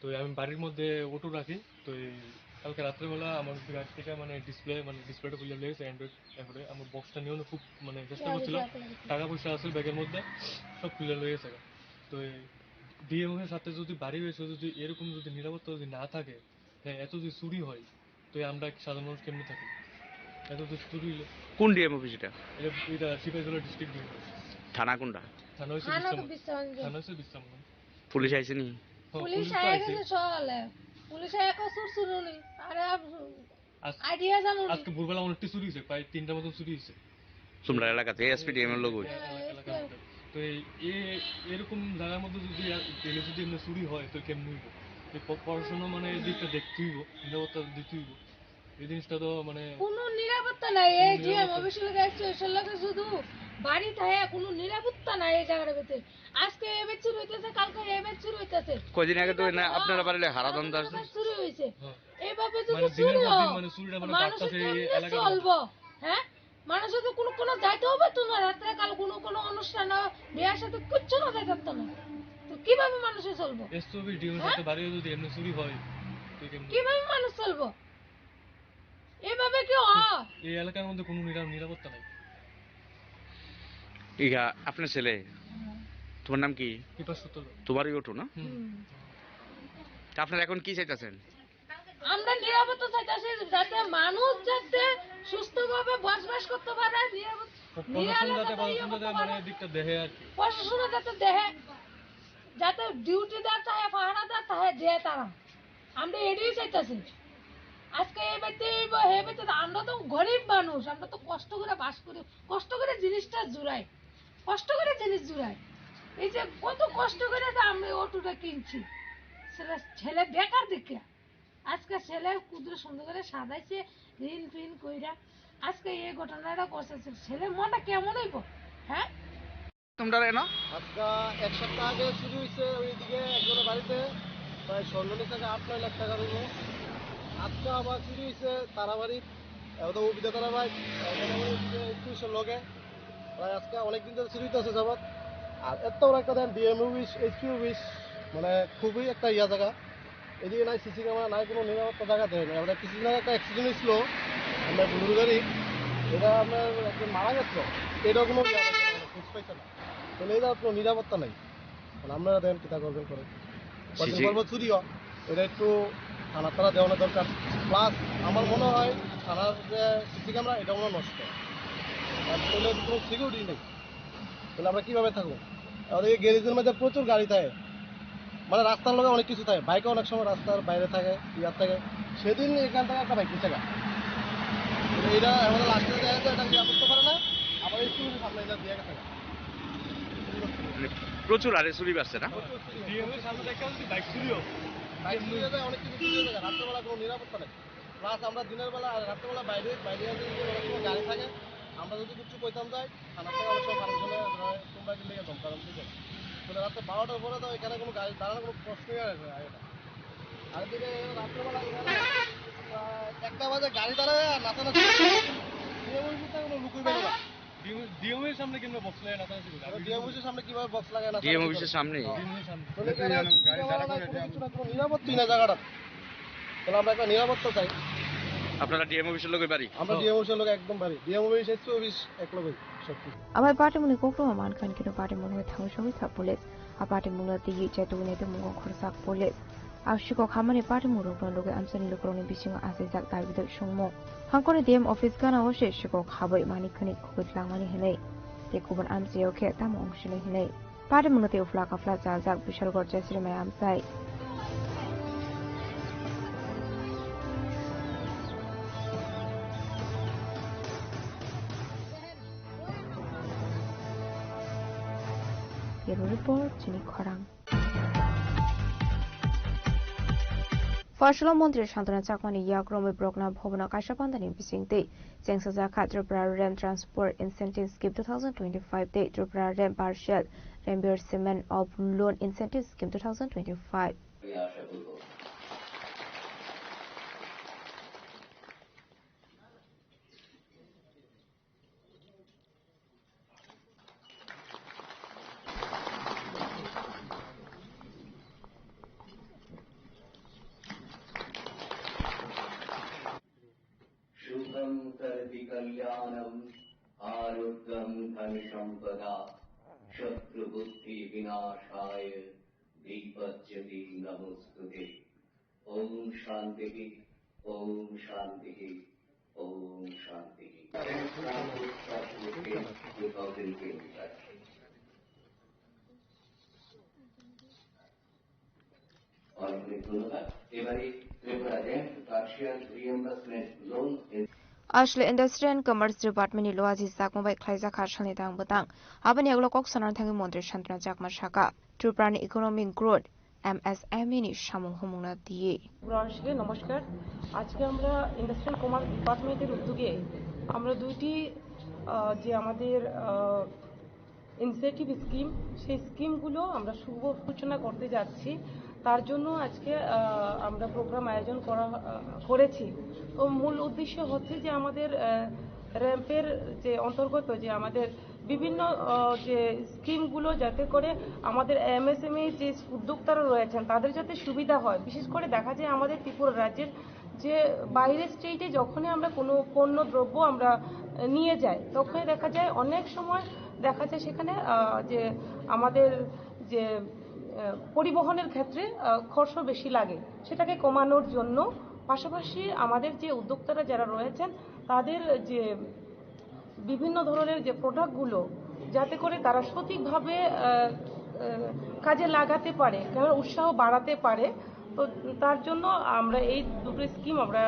তো আমি বাড়ির মধ্যে অটো রাখি। তো এই কালকে রাত্রেবেলা আমার গাড়ি থেকে মানে ডিসপ্লে, মানে ডিসপ্লেটা খুলে লেগেছে অ্যান্ড্রয়েড। এরপরে আমার বক্সটা নিয়েও খুব মানে চেষ্টা করছিলাম, টাকা পয়সা আছে ব্যাগের মধ্যে, সব খুলে লেগেছে। তো এই ডিএম অফিসের সাথে যদি বাড়ি হয়েছে, যদি এরকম যদি নিরাপত্তা যদি না থাকে, হ্যাঁ, এত যদি চুরি হয়, তো এই আমরা সাধারণ মানুষ কেমনে থাকি? এত যদি চুরি হইলে কোন ডিএম অফিস এটা? এটা, এটা সিপাহীজলা ডিস্ট্রিক্ট ডিএম অফিস। থানা কোনটা? থানা হচ্ছে থানা তো বিশ্রাম, বিশ্রামগঞ্জ। থানা হচ্ছে বিশ্রামগঞ্জ। পুলিশ আইছে নি? হ্যাঁ, পুলিশ পুলিশ তো আয় আইছে। গেছে সকালে। পুলিশ আয় কসুর শুনুনি। আরে আব-, আজ-, আইডিয়া জানো নি? আজকে ভোরবেলা অনেকটা চুরি হয়েছে, প্রায় তিনটার মতো চুরি হয়েছে। তোমরা এলাকাতে এসপিডিএম এর লোক হইছে। হ্যাঁ, এলাকা, এলাকা এসপিডিএম। মধ্যে। তো এই, এ-, এরকম জায়গার মধ্যে যদি এ-, গেলে যদি এমনি চুরি হয়, তো কেমনি হইব? এই প-, প্রশাসনও মানে এই দিকটা দেখতে হইব, নিরাপত্তা দিতে হইব। এই জিনিসটা তো মানে কোনো নিরাপত্তা নাই। এই কোনো যে নিরাপত্তা অফিসের লোক আসছে, ওসব লোকে শুধু বাড়ি থাকে, কোনো নিরাপত্তা নাই এই জায়গার ভিতরে। আজকে এ ব্যাচ শুরু হইতেছে, কালকে এ ব্যাচ শুরু হইতেছে। কয়দিন আগে তো এই না, ব্যাচ, আপনারা বাড়িলে হারাধন দাস আবার শুরু হয়েছে। হ্যাঁ। এইভাবে যদি মানে দিনের শুরু পর দিন হয়, মানে চুরিটা মানে মানুষের বাড়তেছে এই কেমনে এলাকার মধ্যে। চলবো? হ্যাঁ, মানুষের তো কোনো, কোনো যাইতেও পারতো না, রাত্রে কাল কোনো, কোনো অনুষ্ঠান, বিয়ার সাথে কিচ্ছু না যাইতে পারতো না। তো কিভাবে মানুষে চলবো? এসওবি ডিএম হ্যাঁ? সাথে বাড়িও যদি এমনি চুরি হয়, তো কেমনে? কিভাবে মানুষ চলবো? এভাবে কি হয়? এই এলাকার মধ্যে কোনো নিরা-, নিরাপত্তা নাই। ইয়া, আপনার ছেলে, হুম। তোমার নাম কি? বিপাশ সূত্র। তোমারই অটো না? হুম। হুম। তা আপনারা এখন কি চাইতেছেন? আমরা নিরাপত্তা চাইতেছি, যাতে মানুষ যাতে সুস্থভাবে বসবাস করতে পারে, নিরাপত-, প্রশাসন নিরাপত্তা যাতে, ইয়ে প্রশাসন করতে যাতে পারে। মানে দিকটা দেখে আর কি। প্রশাসন যাতে দেখে, যাতে ডিউটিদার থাকে, পাহারাদার থাকে, দেয় তারা। আমরা এটাই চাইতেছি। আজকে এই বাড়িতে, এই বা-, এই বাড়িতে তো আমরা তো গরিব মানুষ, আমরা তো কষ্ট করে বাস করি, কষ্ট করে জিনিসটা জুড়াই, কষ্ট করে জিনিস জুড়াই। এই যে কত কষ্ট করে তো আমরা অটোটা কিনছি, সেটা ছেলে বেকার দেখে। আজকে ছেলে কুদরে সুন্দর করে সাজাইছে, ঋণ ফিন কইরা। আজকে এই ঘটনাটা করছে, ছেলে মনটা কেমন হইব? হ্যাঁ? তোমরা রে না? আজকে এক সপ্তাহ আগে চুরি হয়েছে, ওইদিকে একজনের বাড়িতে প্রায় স্বর্ণ নিচে আট নয় লাখ টাকা রইল। আজকে আবার চুরি হয়েছে তারাবাড়ির, ওটা অভিদা তারাবাড়ি, ওখানে ওই যে একুশের লগে। প্রায় আজকে অনেক দিন ধরে চুরি হইতেছে যাবত। আর এত বড় একটা দেন ডিএম অফিস, এসপি অফিস, মানে খুবই একটা ইয়া জায়গা। এদিকে নাই সিসি ক্যামেরা, নাই কোনো নিরাপত্তা জায়গা দেয় না। আমরা কিছুদিন আগে একটা অ্যাক্সিডেন্ট হয়েছিল, আমরা বুলুর গাড়ি, এটা আপনার একজন মারা গেছিল, এটাও কোনো ইয়া পাইছে না, খোঁজ পাইছে না। তাহলে এটা কোনো নিরাপত্তা নাই। মানে আপনারা দেন কিতা করবেন করে। কদিন সিসি পর পর চুরি হয়, এটা একটু থানা তারা দেওয়ানো দরকার। প্লাস আমার মনে হয় থানার যে সিসি ক্যামেরা, এটা মনে হয় নষ্ট। আর তাহলে কোনো সিকিউরিটি নেই। তাহলে আমরা কিভাবে থাকবো? আর এই গ্যারেজের মধ্যে প্রচুর গাড়ি থাকে, মানে রাস্তার লগে অনেক কিছু থাকে, বাইকও অনেক সময় রাস্তার বাইরে থাকে, ইয়ার থাকে। সেদিন এখান থেকে একটা বাইক নিচে গেল। এটা আমাদের লাস্টে দেখা যায়, এটা ইয়া করতে পারে না, আবার এই স্কুলের সামনে এটা দিয়ে গেছে। মানে প্রচুর আরে চুরি বাড়ছে না? প্রচুর চুরি হয়। ডিএম এর সামনে দেখা যাচ্ছে বাইক চুরি হয়। বাইক চুরি হয়ে যায়, অনেক কিছু চুরি হয়ে যায়, রাত্রেবেলা কোনো নিরাপত্তা নেই। প্লাস আমরা দিনের বেলা আর রাত্রেবেলা বাইরে, বাইরে যদি অনেক সময় গাড়ি থাকে, আমরা যদি কিছু কইতাম যাই, থানা থেকে অনেক সময় কারেকশনে ধরে তোমরা কিন্তু গিয়ে ধমকাধমকি করো। মানে রাত্রে বারোটার পরে তো এখানে কোনো গাড়ি দাঁড়ানোর কোনো প্রশ্নই আর আসে না। আর এদিকে রাত্রেবেলা এখানে, আহ, একটা বাজে গাড়ি দাঁড়ায় আর নাচানাচি। এই অবস্থায় কোনো লুকুই বেরো না। ডিএম, ডিএম এর সামনে কিংবা বক্স লাগায় নাচানাচি করে। ডিএম অফিসের সামনে কিভাবে বক্স লাগায় নাচানাচি করে? ডিএম অফিসের সামনে? হ্যাঁ। ডিএম অফিসের সামনে। মানে এখানে এখানে গাড়ি দাঁড়া করে কোনো কিছু না, কোনো নিরাপত্তাই না জায়গাটা। তাহলে আমরা একটা নিরাপত্তা চাই। আপনারা ডিএম অফিসের লগে বাড়ি? আমরা ডিএম অফিসের লগে একদম বাড়ি। ডিএম অফিস, এসপি অফিস এক লগে সব কিছু। Amai patimungni kokrok man khan kino patimungno thangwi sogwi kha police. A patimungno twiwi chetugwi nai tongmungo khoroksa police. A sikok hamani patimung rokno logi amchaini lukurokni bisingo achaijak dabi dok songmung. Hangkoni D M office gana o se sikok habwi manik khani khugui tlangmani hinwi. Tei kubun amchaio khe tamo wng sinwi hinwi. Patimungno tei uphla kaphla chaljak Bishalgarh Chasri mai amchai. Bureau Report, Chini Khorang. Phaisalo montri Santana Chakmani yakromwi borokno bhobono kaisa pandani bisingtwi chengsajak kha Tripura Rem Transport Incentive Scheme two thousand twenty-five tei Tripura Rem Partial Reimbursement of Loan Incentive Scheme two thousand twenty-five. शुभं करोति कल्याणं आरोग्यं धनसम्पदा शत्रुबुद्धिविनाशाय दीपज्योतिर्नमोऽस्तु ते। ओम शांति, ओम शांति, ओम शांति। অনেক অনেক ধন্যবাদ। এবারে ত্রিপুরা রেন্ট পার্শিয়াল রিএমবার্সমেন্ট loan Asle Industry and Commerce Department ni luaji chakma bai khlaijak kha salni tang bwtang. Aboni yagulo kok sanani thangwi Montri Santana Chakma saka, Tripura ni economic growth, M S M E ni samung humungna twiwi. পুরাংশীকে নমস্কার। আজকে আমরা industrial commerce ডিপার্টমেন্টের উদ্যোগে আমরা দুইটি আহ, যে আমাদের, আহ, ইনিশিয়েটিভ স্কিম, সেই স্কিমগুলো আমরা শুভ সূচনা করতে যাচ্ছি। তার জন্য আজকে, আহ, আমরা প্রোগ্রাম আয়োজন করা, আহ, করেছি। তো মূল উদ্দেশ্য হচ্ছে যে আমাদের, আহ, র‍্যাম্পের যে অন্তর্গত যে আমাদের বিভিন্ন, আহ, যে স্কিমগুলো যাতে করে আমাদের এমএসএমই যে উদ্যোক্তারা রয়েছেন তাদের যাতে সুবিধা হয়। বিশেষ করে দেখা যায় আমাদের ত্রিপুরা রাজ্যের যে বাইরের স্টেটে যখনই আমরা কোনো পণ্য দ্রব্য আমরা নিয়ে যাই, তখনই দেখা যায় অনেক সময় দেখা যায় সেখানে, আহ, যে আমাদের যে, আহ, পরিবহনের ক্ষেত্রে, আহ, খরচও বেশি লাগে, সেটাকে কমানোর জন্য পাশাপাশি আমাদের যে উদ্যোক্তারা যারা রয়েছেন তাদের যে বিভিন্ন ধরনের যে প্রোডাক্টগুলো যাতে করে তারা সঠিকভাবে, আহ, আহ, কাজে লাগাতে পারে, কারণ উৎসাহ বাড়াতে পারে। তো তার জন্য আমরা এই দুটো স্কিম আমরা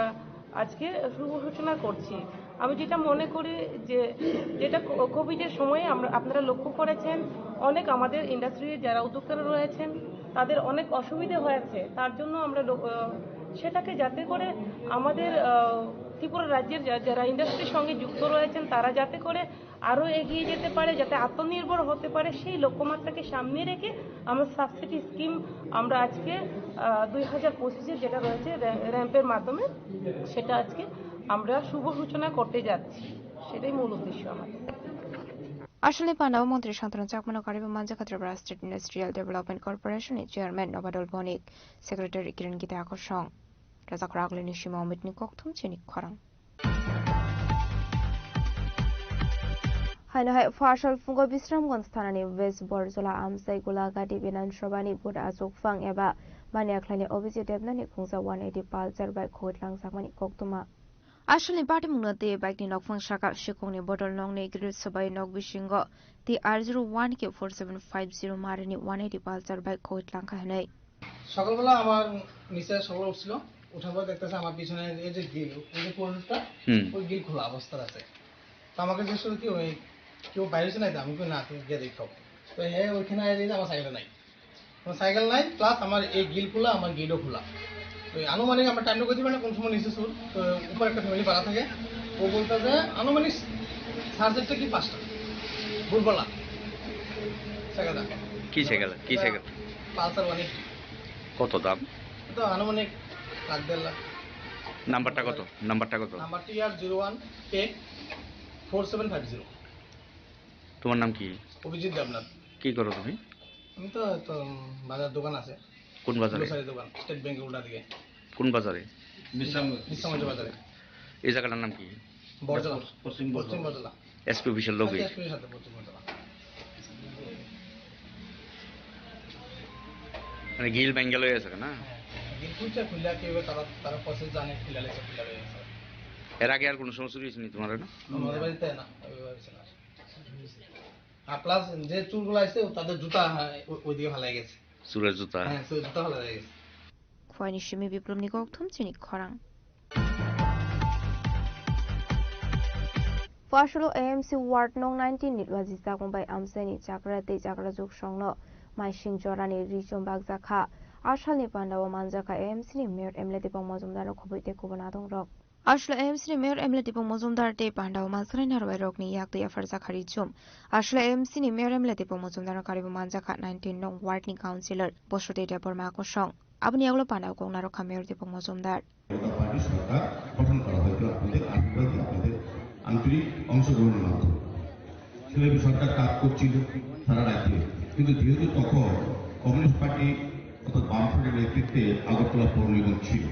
আজকে শুভ সূচনা করছি। আমি যেটা মনে করি যে যেটা কো-, কোভিডের সময়ে আমরা, আপনারা লক্ষ্য করেছেন, অনেক আমাদের ইন্ডাস্ট্রির যারা উদ্যোক্তারা রয়েছেন তাদের অনেক অসুবিধা হয়েছে, তার জন্য আমরা লো-, আহ, সেটাকে যাতে করে আমাদের, আহ, ত্রিপুরা রাজ্যের যা-, যারা ইন্ডাস্ট্রির সঙ্গে যুক্ত রয়েছেন তারা যাতে করে আরও এগিয়ে যেতে পারে, যাতে আত্মনির্ভর হতে পারে, সেই লক্ষ্যমাত্রাকে সামনে রেখে আমরা সাবসিডি স্কিম আমরা আজকে, আহ, দুই হাজার পঁচিশে যেটা রয়েছে র‍্যা-, র‍্যাম্পের মাধ্যমে, সেটা আজকে আমরা শুভ সূচনা করতে যাচ্ছি। সেটাই মূল উদ্দেশ্য আমাদের। Asalni pandao Montri Santanu Chakmano kariwi manjakha Tripura State Industrial Development Corporation ni Chairman Nobadol Bonik, Secretary Kiran Gita Akosong. Rajakhor Aglini Sima Omitni kokthum chini khorang. Haino hai phasal phungo Bisramganj thanani West Borjola Amchai Gulagati Bidhan Sabhani Buda Achukphang eba Maniakhlaini Abhijit Debnaini khungsa one eighty Pulsar bai khogwi tlangjakmani koktwma. Asalni patimungno tei bike ni nokphang saka sikokni bodol nokni grid sobai nok bisingo T R zero one K four seven five zero marini one eighty Pulsar bike khogwi tlangkha hinwi. সকালবেলা আমার নিচে সকালে উঠছিল, উঠার পর দেখতেছে আমার পিছনে এই যে গ্রিল, ওই যে কোয়ার্টারটা, হুম। ওই গ্রিল খোলা অবস্থায় আছে। তো আমাকে জিজ্ঞেস করলো কি ওই কেউ বাইরে হয়েছে নাই? তো আমি কই না, তুমি গিয়ে দেখো। তো হে ওইখানে আয় দেখি আমার সাইকেল নাই। আমার সাইকেল নাই, প্লাস আমার এই গ্রিল খোলা, আমার গেটও খোলা। তো এই আনুমানিক আমরা টাইমটা করতে পারি না কোন সময় নিচে চুর। তো উপরে একটা ফ্যামিলি ভাড়া থাকে, ও বলতে যে আনুমানিক সাড়ে চারটা কি পাঁচটা, ভোরবেলা। সাইকেল কি সাইকেল? কি সাইকেল? Pulsar one eighty. কত দাম? তো আনুমানিক লাখ দেড় লাখ। নাম্বারটা কত? নাম্বারটা কত? Number T R zero one K four seven five zero। তোমার নাম কি? অভিজিৎ দেবনাথ। কি করো তুমি? আমি তো, তো বাজার দোকান আছে। কোন বাজারে? গ্রোসারি দোকান, স্টেট ব্যাংকের উল্টা দিকে। কোন বাজারে? বিশ্রামগঞ্জ। বিশ্রামগঞ্জ বাজারে। এই জায়গাটার নাম কি? বড়জলা। পশ্চিম বড়জলা। পশ্চিম বড়জলা। এসপি অফিসের লগে? এসপি অফিসের সাথে পশ্চিম বড়জলা। মানে গিল বেঙ্গল হয়ে আছে না? হ্যাঁ, গিল খুলছে, খুললে কি হবে, তারা, তারা প্রসেস জানে, খুলে লেছে, খুলে হয়ে গেছে। এর আগে আর কোনো সমস্যা হয়েছে নি তোমার, না? আমাদের বাড়িতে না, ওইভাবে হয়েছে না। আর প্লাস যে চুরগুলো আসছে, তাদের জুতা, হ্যাঁ, ও-, ওইদিকে ফালাই গেছে। চুরের জুতা? হ্যাঁ, চুরের জুতা ফালাই গেছে। Khwani simi Biplomni kokthum chini khorang. Phasalo A M C ward nong nineteen ni Luaji Chakma bai Amchaini chakra tei chakra juksongno maising jorani ri chum bakjakha. Asalni pandao manjakha A M C ni mayor M L A Dipang Majumdar no khobwi tei kubun adongrok. Aswla A M C ni Mayor M L A Dipang Majumdar tei pandao manjaknai narwai rokni yak twi yapharjak hari jum. Aswla A M C ni Mayor M L A Dipang Majumdar no karibo manjakha nineteen nong ward ni councillor Bosoti Debbarma kosong. Aboni yagulo pandao kok narwkha Mayor Dipang Majumdar. Mamata party সরকার গঠন করা হয়েছিল আপনাদের আশীর্বাদে, আপনাদের আন্তরিক অংশগ্রহণের মাধ্যমে। সিলেবি সরকার কাজ করছিল সারা রাজ্যে, কিন্তু যেহেতু তখন কমিউনিস্ট পার্টি অর্থাৎ বামফ্রন্টের নেতৃত্বে আগরতলা পৌর নিগম ছিল,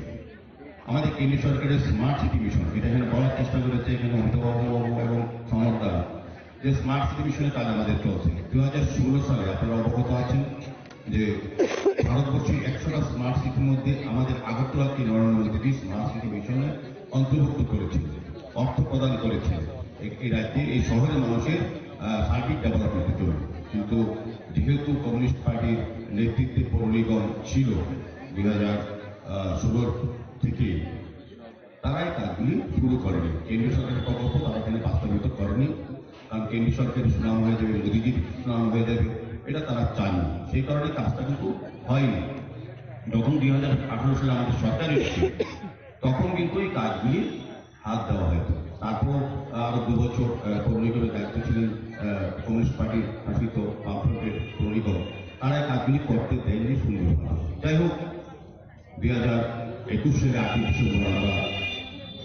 আমাদের কেন্দ্রীয় সরকারের স্মার্ট সিটি মিশন, যেটা এখানে বলার চেষ্টা করেছে এখানে অমিতাভ বাবু এবং সনদ দা, যে স্মার্ট সিটি মিশনের কাজ আমাদের চলছে। দুই হাজার ষোলো সালে আপনারা অবগত আছেন যে ভারতবর্ষের একশোটা স্মার্ট সিটির মধ্যে আমাদের আগরতলাকে নরেন্দ্র মোদীজি স্মার্ট সিটি মিশনে অন্তর্ভুক্ত করেছে, অর্থ প্রদান করেছে। এই, এই রাজ্যে, এই শহরের মানুষের, আহ, সার্বিক ডেভেলপমেন্টের জন্য। কিন্তু যেহেতু কমিউনিস্ট পার্টির নেতৃত্বে পৌর নিগম ছিল দুই হাজার ষোলো থেকে, তারা এই কাজগুলি শুরু করেনি। কেন্দ্রীয় সরকারের প্রকল্প তারা এখানে বাস্তবায়িত করেনি, কারণ কেন্দ্রীয় সরকারের সুনাম হয়ে যাবে, মোদীজির সুনাম হয়ে যাবে, এটা তারা চাননি। সেই কারণে কাজটা কিন্তু হয়নি। যখন দুই হাজার আঠারো সালে আমাদের সরকার এসেছে, তখন কিন্তু এই কাজগুলি হাত দেওয়া হয়তো। তারপর আরো দু বছর, আহ, পৌর নিগমের দায়িত্ব ছিলেন, আহ, কমিউনিস্ট পার্টি শাসিত বামফ্রন্টের পৌর নিগম। তারা এই কাজগুলি করতে দেয়নি সুন্দরভাবে। যাই হোক, দুই হাজার একুশ সালে আটই ডিসেম্বর আমরা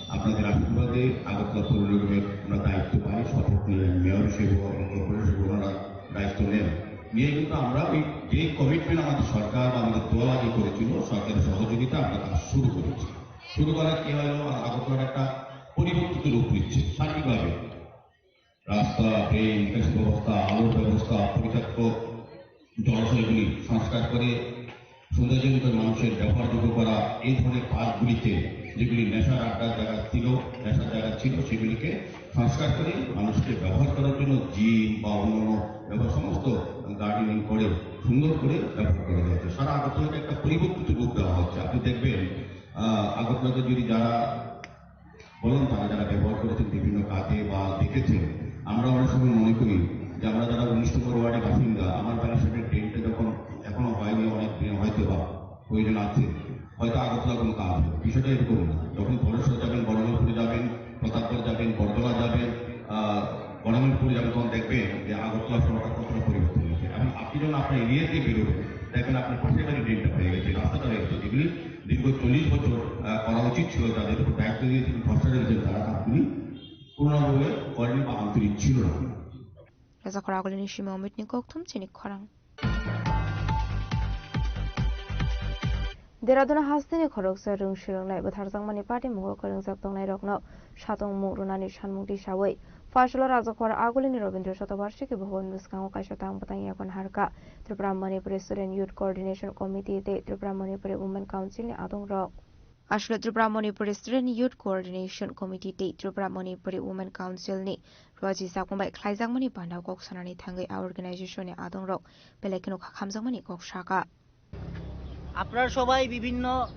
আপনাদের আশীর্বাদে আগরতলা পৌর নিগমের আমরা দায়িত্ব পাই, শপথ নিয়ে মেয়র হিসেবে এবং কর্পোরেটর হিসেবে ওনারা দায়িত্ব নেন। নিয়ে কিন্তু আমরা ওই যে কমিটমেন্ট আমাদের সরকার বা আমাদের দল আগে করেছিল, সরকারের সহযোগিতা আমরা কাজ শুরু করেছি। শুরু করার কি হলো, আগরতলার একটা পরিবর্তিত রূপ নিচ্ছে সার্বিকভাবে। রাস্তা, ড্রেন, নিকাশি ব্যবস্থা, আলোর ব্যবস্থা, পরিত্যক্ত জলাশয়গুলি সংস্কার করে সৌন্দর্যযুক্ত মানুষের ব্যবহারযোগ্য করা, এই ধরনের পার্কগুলিতে যেগুলি নেশার আড্ডার জায়গা ছিল, নেশার জায়গা ছিল, সেগুলিকে সংস্কার করে মানুষকে ব্যবহার করার জন্য জিম বা অন্যান্য ব্যবহার, সমস্ত গার্ডেনিং করে সুন্দর করে ব্যবহার করা হয়েছে। সারা আগরতলাকে একটা পরিবর্তিত রূপ দেওয়া হচ্ছে। আপনি দেখবেন, আহ, আগরতলাতে যদি যারা বললাম, তারা যারা ব্যবহার করেছেন বিভিন্ন কাজে বা দেখেছেন, আমরা অনেক সময় মনে করি যে আমরা যারা উনিশ নম্বর ওয়ার্ডের বাসিন্দা, আমার বাড়ির সামনে ড্রেনটা যখন এখনো হয়নি, অনেক দিন হয়তো বা প্রয়োজন আছে, হয়তো আগরতলা কোনো কাজ হবে। বিষয়টা এরকম না। যখন ধলেশ্বর যাবেন, বড়মোহনপুরে যাবেন, প্রতাপগড় যাবেন, বটতলা যাবেন, আহ, বড়মোহনপুরে যাবেন, তখন দেখবেন যে আগরতলা শহরটা কতটা পরিবর্তন হয়েছে। এবং আপনি যখন আপনার এরিয়াতে বেরোবেন, দেখবেন আপনার পাশের বাড়ি ড্রেনটা হয়ে গেছে, রাস্তাটা হয়ে গেছে, যেগুলি দীর্ঘ চল্লিশ বছর, আহ, করা উচিত ছিল, যাদের উপর দায়িত্ব দিয়েছিলেন, ভরসা রেখেছিলেন, তারা কাজগুলি পূর্ণাঙ্গভাবে করেনি বা আন্তরিক ছিল না। Reza Khoragulini Shima Amit ni Kokthum chini khorang. Dehradun hasteni khoroksa rwng swrwngnai bwtharjakmani patimungo kwrwngjak tongnairokno satongmung rwnani sanmung tisawi Phaisalo Rajakhor Agulini Rabindra Shatabarshiki Bhavan bwskango kaisa tang bwtang yakon harkha Tripura Manipuri Student Youth Coordination Committee tei Tripura Manipuri Women Council ni adongrok. Aswk Tripura Manipuri Student Youth Coordination Committee tei Tripura Manipuri Women Council ni rwjijak bai khlaijakmani banda kok sanani thangwi a organization ni adongrok belai kheno kha khamjakmani kok sakha. আপনারা সবাই বিভিন্ন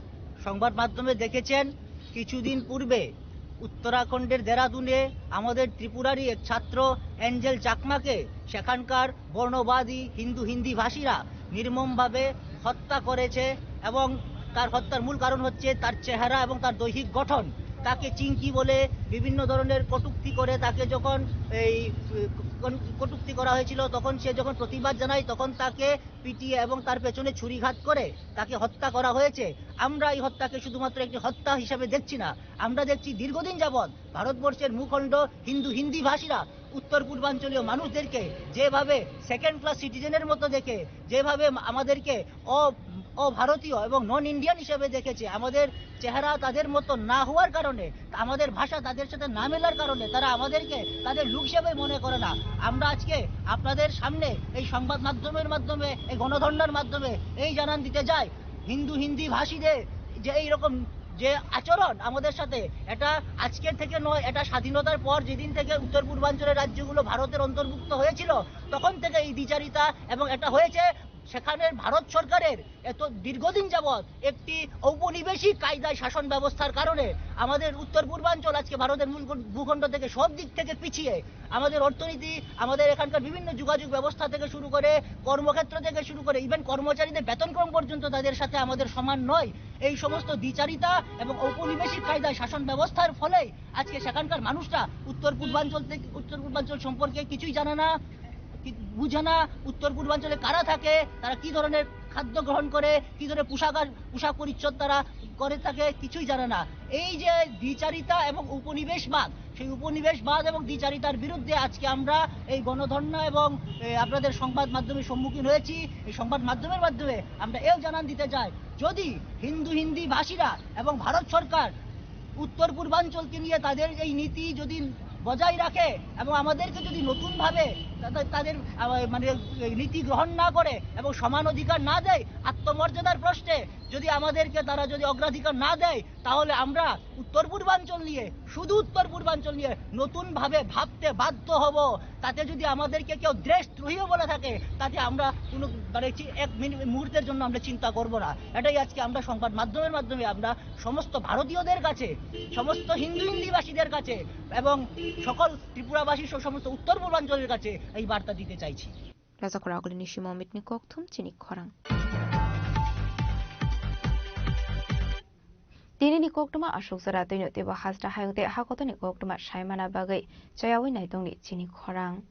সংবাদ মাধ্যমে দেখেছেন, কিছুদিন পূর্বে উত্তরাখণ্ডের দেরাদুনে আমাদের ত্রিপুরারই এক ছাত্র অ্যাঞ্জেল চাকমাকে সেখানকার বর্ণবাদী হিন্দু হিন্দি ভাষীরা নির্মমভাবে হত্যা করেছে এবং তার হত্যার মূল কারণ হচ্ছে তার চেহারা এবং তার দৈহিক গঠন। তাকে চিংকি বলে বিভিন্ন ধরনের কটূক্তি করে তাকে যখন এই, উম, কটূক্তি করা হয়েছিল, তখন সে যখন প্রতিবাদ জানায়, তখন তাকে পিটিয়ে এবং তার পেছনে ছুরিঘাত করে তাকে হত্যা করা হয়েছে। আমরা এই হত্যাকে শুধুমাত্র একটি হত্যা হিসাবে দেখছি না, আমরা দেখছি দীর্ঘদিন যাবৎ ভারতবর্ষের ভূখণ্ড হিন্দু হিন্দি ভাষীরা উত্তর পূর্বাঞ্চলীয় মানুষদেরকে যেভাবে সেকেন্ড ক্লাস সিটিজেনের মতো দেখে, যেভাবে আমাদেরকে অ-, অভারতীয় এবং নন ইন্ডিয়ান হিসেবে দেখেছে, আমাদের চেহারা তাদের মতো না হওয়ার কারণে, আমাদের ভাষা তাদের সাথে না মেলার কারণে তারা আমাদেরকে তাদের লোক হিসেবে মনে করে না। আমরা আজকে আপনাদের সামনে এই সংবাদ মাধ্যমের মাধ্যমে, এই গণধর্ণার মাধ্যমে এই জানান দিতে চাই, হিন্দু হিন্দি ভাষীদের যে এইরকম যে আচরণ আমাদের সাথে, এটা আজকের থেকে নয়, এটা স্বাধীনতার পর যেদিন থেকে উত্তর পূর্বাঞ্চলের রাজ্যগুলো ভারতের অন্তর্ভুক্ত হয়েছিল, তখন থেকে এই দ্বিচারিতা এবং এটা হয়েছে। সেখানের ভারত সরকারের এত দীর্ঘদিন যাবৎ একটি ঔপনিবেশিক কায়দায় শাসন ব্যবস্থার কারণে আমাদের উত্তর পূর্বাঞ্চল আজকে ভারতের মূল ভূখণ্ড থেকে সব দিক থেকে পিছিয়ে। আমাদের অর্থনীতি, আমাদের এখানকার বিভিন্ন যোগাযোগ ব্যবস্থা থেকে শুরু করে, কর্মক্ষেত্র থেকে শুরু করে, ইভেন কর্মচারীদের বেতনক্রম পর্যন্ত তাদের সাথে আমাদের সমান নয়। এই সমস্ত দ্বিচারিতা এবং ঔপনিবেশিক কায়দায় শাসন ব্যবস্থার ফলেই আজকে সেখানকার মানুষরা উত্তর পূর্বাঞ্চল থেকে, উত্তর পূর্বাঞ্চল সম্পর্কে কিছুই জানে না, কি-, বুঝে না। উত্তর পূর্বাঞ্চলে কারা থাকে, তারা কি ধরনের খাদ্য গ্রহণ করে, কি ধরনের পোশাক আর পোশাক পরিচ্ছদ তারা করে থাকে, কিছুই জানে না। এই যে দ্বিচারিতা এবং উপনিবেশবাদ, সেই উপনিবেশবাদ এবং দ্বিচারিতার বিরুদ্ধে আজকে আমরা এই গণধর্ণা এবং, এ, আপনাদের সংবাদ মাধ্যমে সম্মুখীন হয়েছি। এই সংবাদ মাধ্যমের মাধ্যমে আমরা এও জানান দিতে চাই, যদি হিন্দু হিন্দি ভাষীরা এবং ভারত সরকার উত্তর পূর্বাঞ্চলকে নিয়ে তাদের এই নীতি যদি বজায় রাখে এবং আমাদেরকে যদি নতুনভাবে তাদের, তাদের, আহ, মানে, নীতি গ্রহণ না করে এবং সমান অধিকার না দেয়, আত্মমর্যাদার প্রশ্নে যদি আমাদেরকে তারা যদি অগ্রাধিকার না দেয়, তাহলে আমরা উত্তর পূর্বাঞ্চল নিয়ে, শুধু উত্তর পূর্বাঞ্চল নিয়ে নতুনভাবে ভাবতে বাধ্য হব। তাতে যদি আমাদেরকে কেউ দেশদ্রোহীও বলে থাকে, তাতে আমরা কোনো, মানে, চি-, এক মিনিট, মুহূর্তের জন্য আমরা চিন্তা করব না। এটাই আজকে আমরা সংবাদ মাধ্যমের মাধ্যমে আমরা সমস্ত ভারতীয়দের কাছে, সমস্ত হিন্দু হিন্দিভাষীদের কাছে এবং সকল ত্রিপুরাবাসী সহ সমস্ত উত্তর পূর্বাঞ্চলের কাছে এই বার্তা দিতে চাইছি। Raja Khoragulini Shima Amit ni Kokthum chini khorang. Tinini koktwma aswk jora twino teibo hasta hayung tei hakotorni koktwma saimana bagwi chayawi naitongni chini khorang.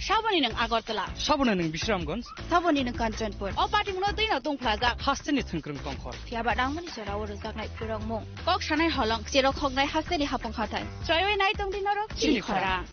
Saboni nwng Agartala. Saboni nwng Bisramganj. Saboni nwng Kanchanpur. O patimungno twino tungphlajak. Hasteni thwngkwrwng tongkhor. Phiyaba nangmani jorao rwjaknai phirokmung. Kok sanai holong, cherok hoknai hasteni hapung hathai. Choiwi nai tongdi norok chini chini khorang.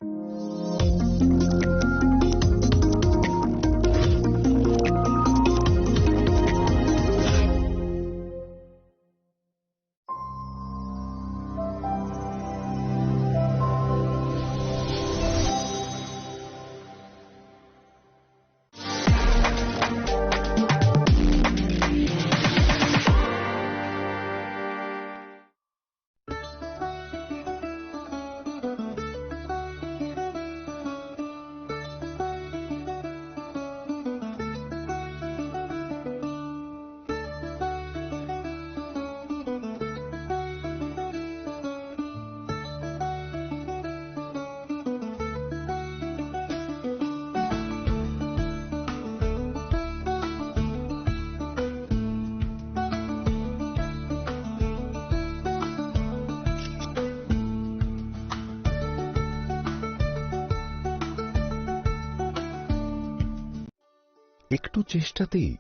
একটু চেষ্টাতেই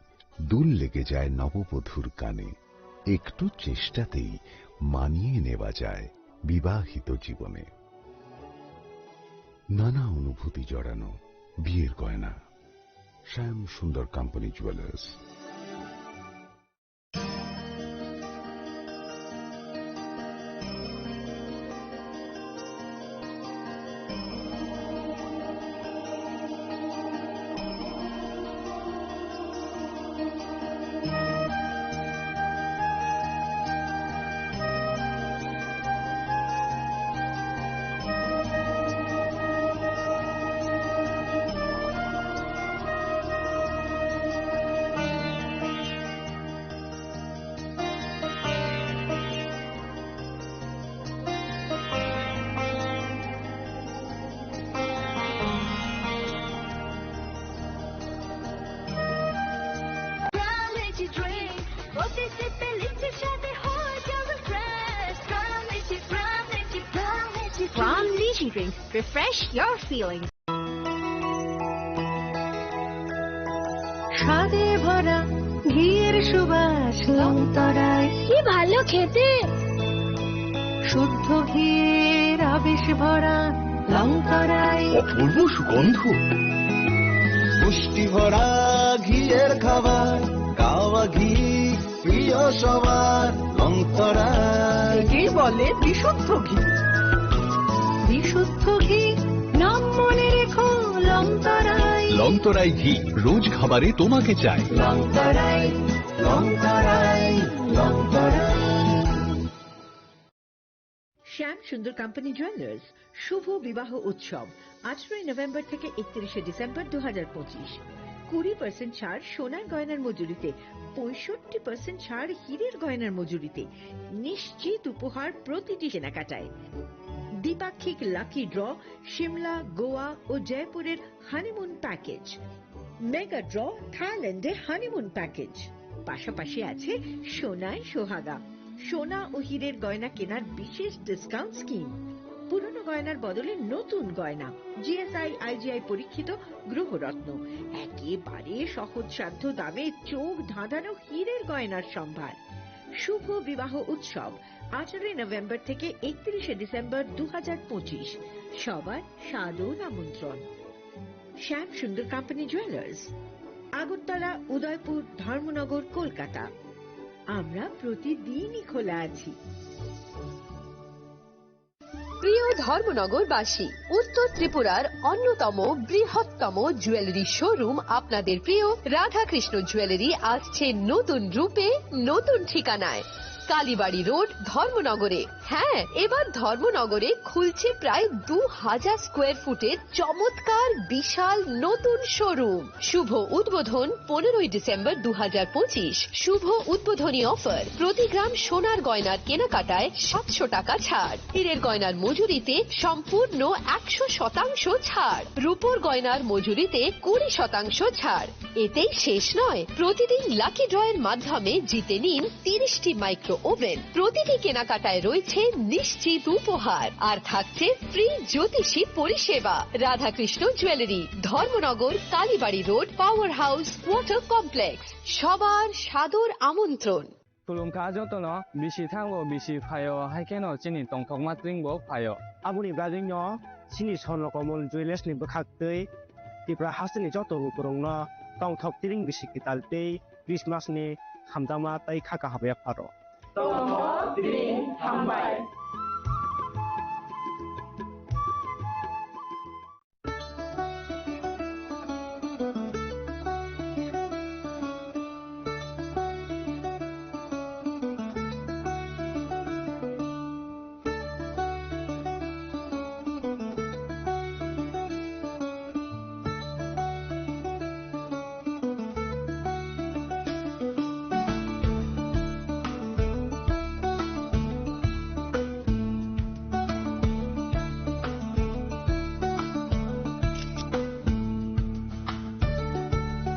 দুল লেগে যায় নববধূর কানে, একটু চেষ্টাতেই মানিয়ে নেওয়া যায় বিবাহিত জীবনে। নানা অনুভূতি জড়ানো বিয়ের গয়না। শ্যাম সুন্দর company jewellers. From Lychee Drink, refresh your feelings. স্বাদে ভরা ঘিয়ের সুবাস লংতরায়। কি ভালো খেতে। শুদ্ধ ঘিয়ের আবেশ ভরা লংতরায়। অপূর্ব সুগন্ধ। পুষ্টি ভরা ঘিয়ের খাবার, কাওয়া ঘি প্রিয় সবার, লংতরায়। একেই বলে বিশুদ্ধ ঘি। বিশুদ্ধ ঘি, নাম মনে রেখো, লংতরায়। লংতরায় ঘি, রোজ খাবারে তোমাকে চাই। লংতরায়, লংতরায়, লংতরায়। শ্যাম সুন্দর কোম্পানি জুয়েলার্স, শুভ বিবাহ উৎসব, আঠারোই নভেম্বর থেকে একত্রিশে ডিসেম্বর দু হাজার পঁচিশ। কুড়ি পার্সেন্ট ছাড় সোনার গয়নার মজুরিতে, পঁয়ষট্টি পার্সেন্ট ছাড় হীরের গয়নার মজুরিতে। নিশ্চিত উপহার প্রতিটি কেনাকাটায়। দ্বিপাক্ষিক লাকি ড্র, সিমলা, গোয়া ও জয়পুরের হানিমুন প্যাকেজ। মেগা ড্র, থাইল্যান্ডে হানিমুন প্যাকেজ। পাশাপাশি আছে সোনায় সোহাগা, সোনা ও হীরের গয়না কেনার বিশেষ ডিসকাউন্ট স্কিম। পুরনো গয়নার বদলে নতুন গয়না, জিএসআই আইজিআই পরীক্ষিত গ্রহরত্ন, একেবারে সহজসাধ্য দামে চোখ ধাঁধানো হীরের গয়নার সম্ভার। শুভ বিবাহ উৎসব, আঠারোই নভেম্বর থেকে একত্রিশে ডিসেম্বর দু হাজার পঁচিশ। সবার সাদর আমন্ত্রণ। শ্যাম সুন্দর কোম্পানি জুয়েলার্স, আগরতলা, উদয়পুর, ধর্মনগর, কলকাতা। আমরা প্রতিদিনই খোলা আছি। প্রিয় ধর্মনগরবাসী, উত্তর ত্রিপুরার অন্যতম বৃহত্তম জুয়েলারি শোরুম আপনাদের প্রিয় রাধাকৃষ্ণ জুয়েলারি আসছে নতুন রূপে, নতুন ঠিকানায়। কালীবাড়ি রোড, ধর্মনগরে। হ্যাঁ, এবার ধর্মনগরে খুলছে প্রায় দু হাজার স্কোয়ার ফুটের চমৎকার বিশাল নতুন শোরুম। শুভ উদ্বোধন পনেরোই ডিসেম্বর দু হাজার পঁচিশ। শুভ উদ্বোধনী অফার, প্রতি গ্রাম সোনার গয়নার কেনাকাটায় সাতশো টাকা ছাড়, হীরের গয়নার মজুরিতে সম্পূর্ণ একশো শতাংশ ছাড়, রূপোর গয়নার মজুরিতে কুড়ি শতাংশ ছাড়। এতেই শেষ নয়, প্রতিদিন লাকি ড্রয়ের মাধ্যমে জিতে নিন তিরিশটি মাইক্রো ওভেন। প্রতিটি কেনাকাটায় রয়েছে নিশ্চিত উপহার, আর থাকছে ফ্রি জ্যোতিষী পরিষেবা। Radhakrishna jewellery, Dharmanagar, Kalibari road, power house, water complex. সবার সাদর আমন্ত্রণ। Khulumkha jotono, bisi thango bisi phaio, hai kheno chini tongthokma tring bo phaio. Aboni bagwino chini Swarno Komol Jewellers ni bwkhak twi Tripura hasteni joto lukurokno tongthok tring bisi kwtal tei Christmas ni hamjakma tei kha kaham yapharo. Tongthok tring hambai.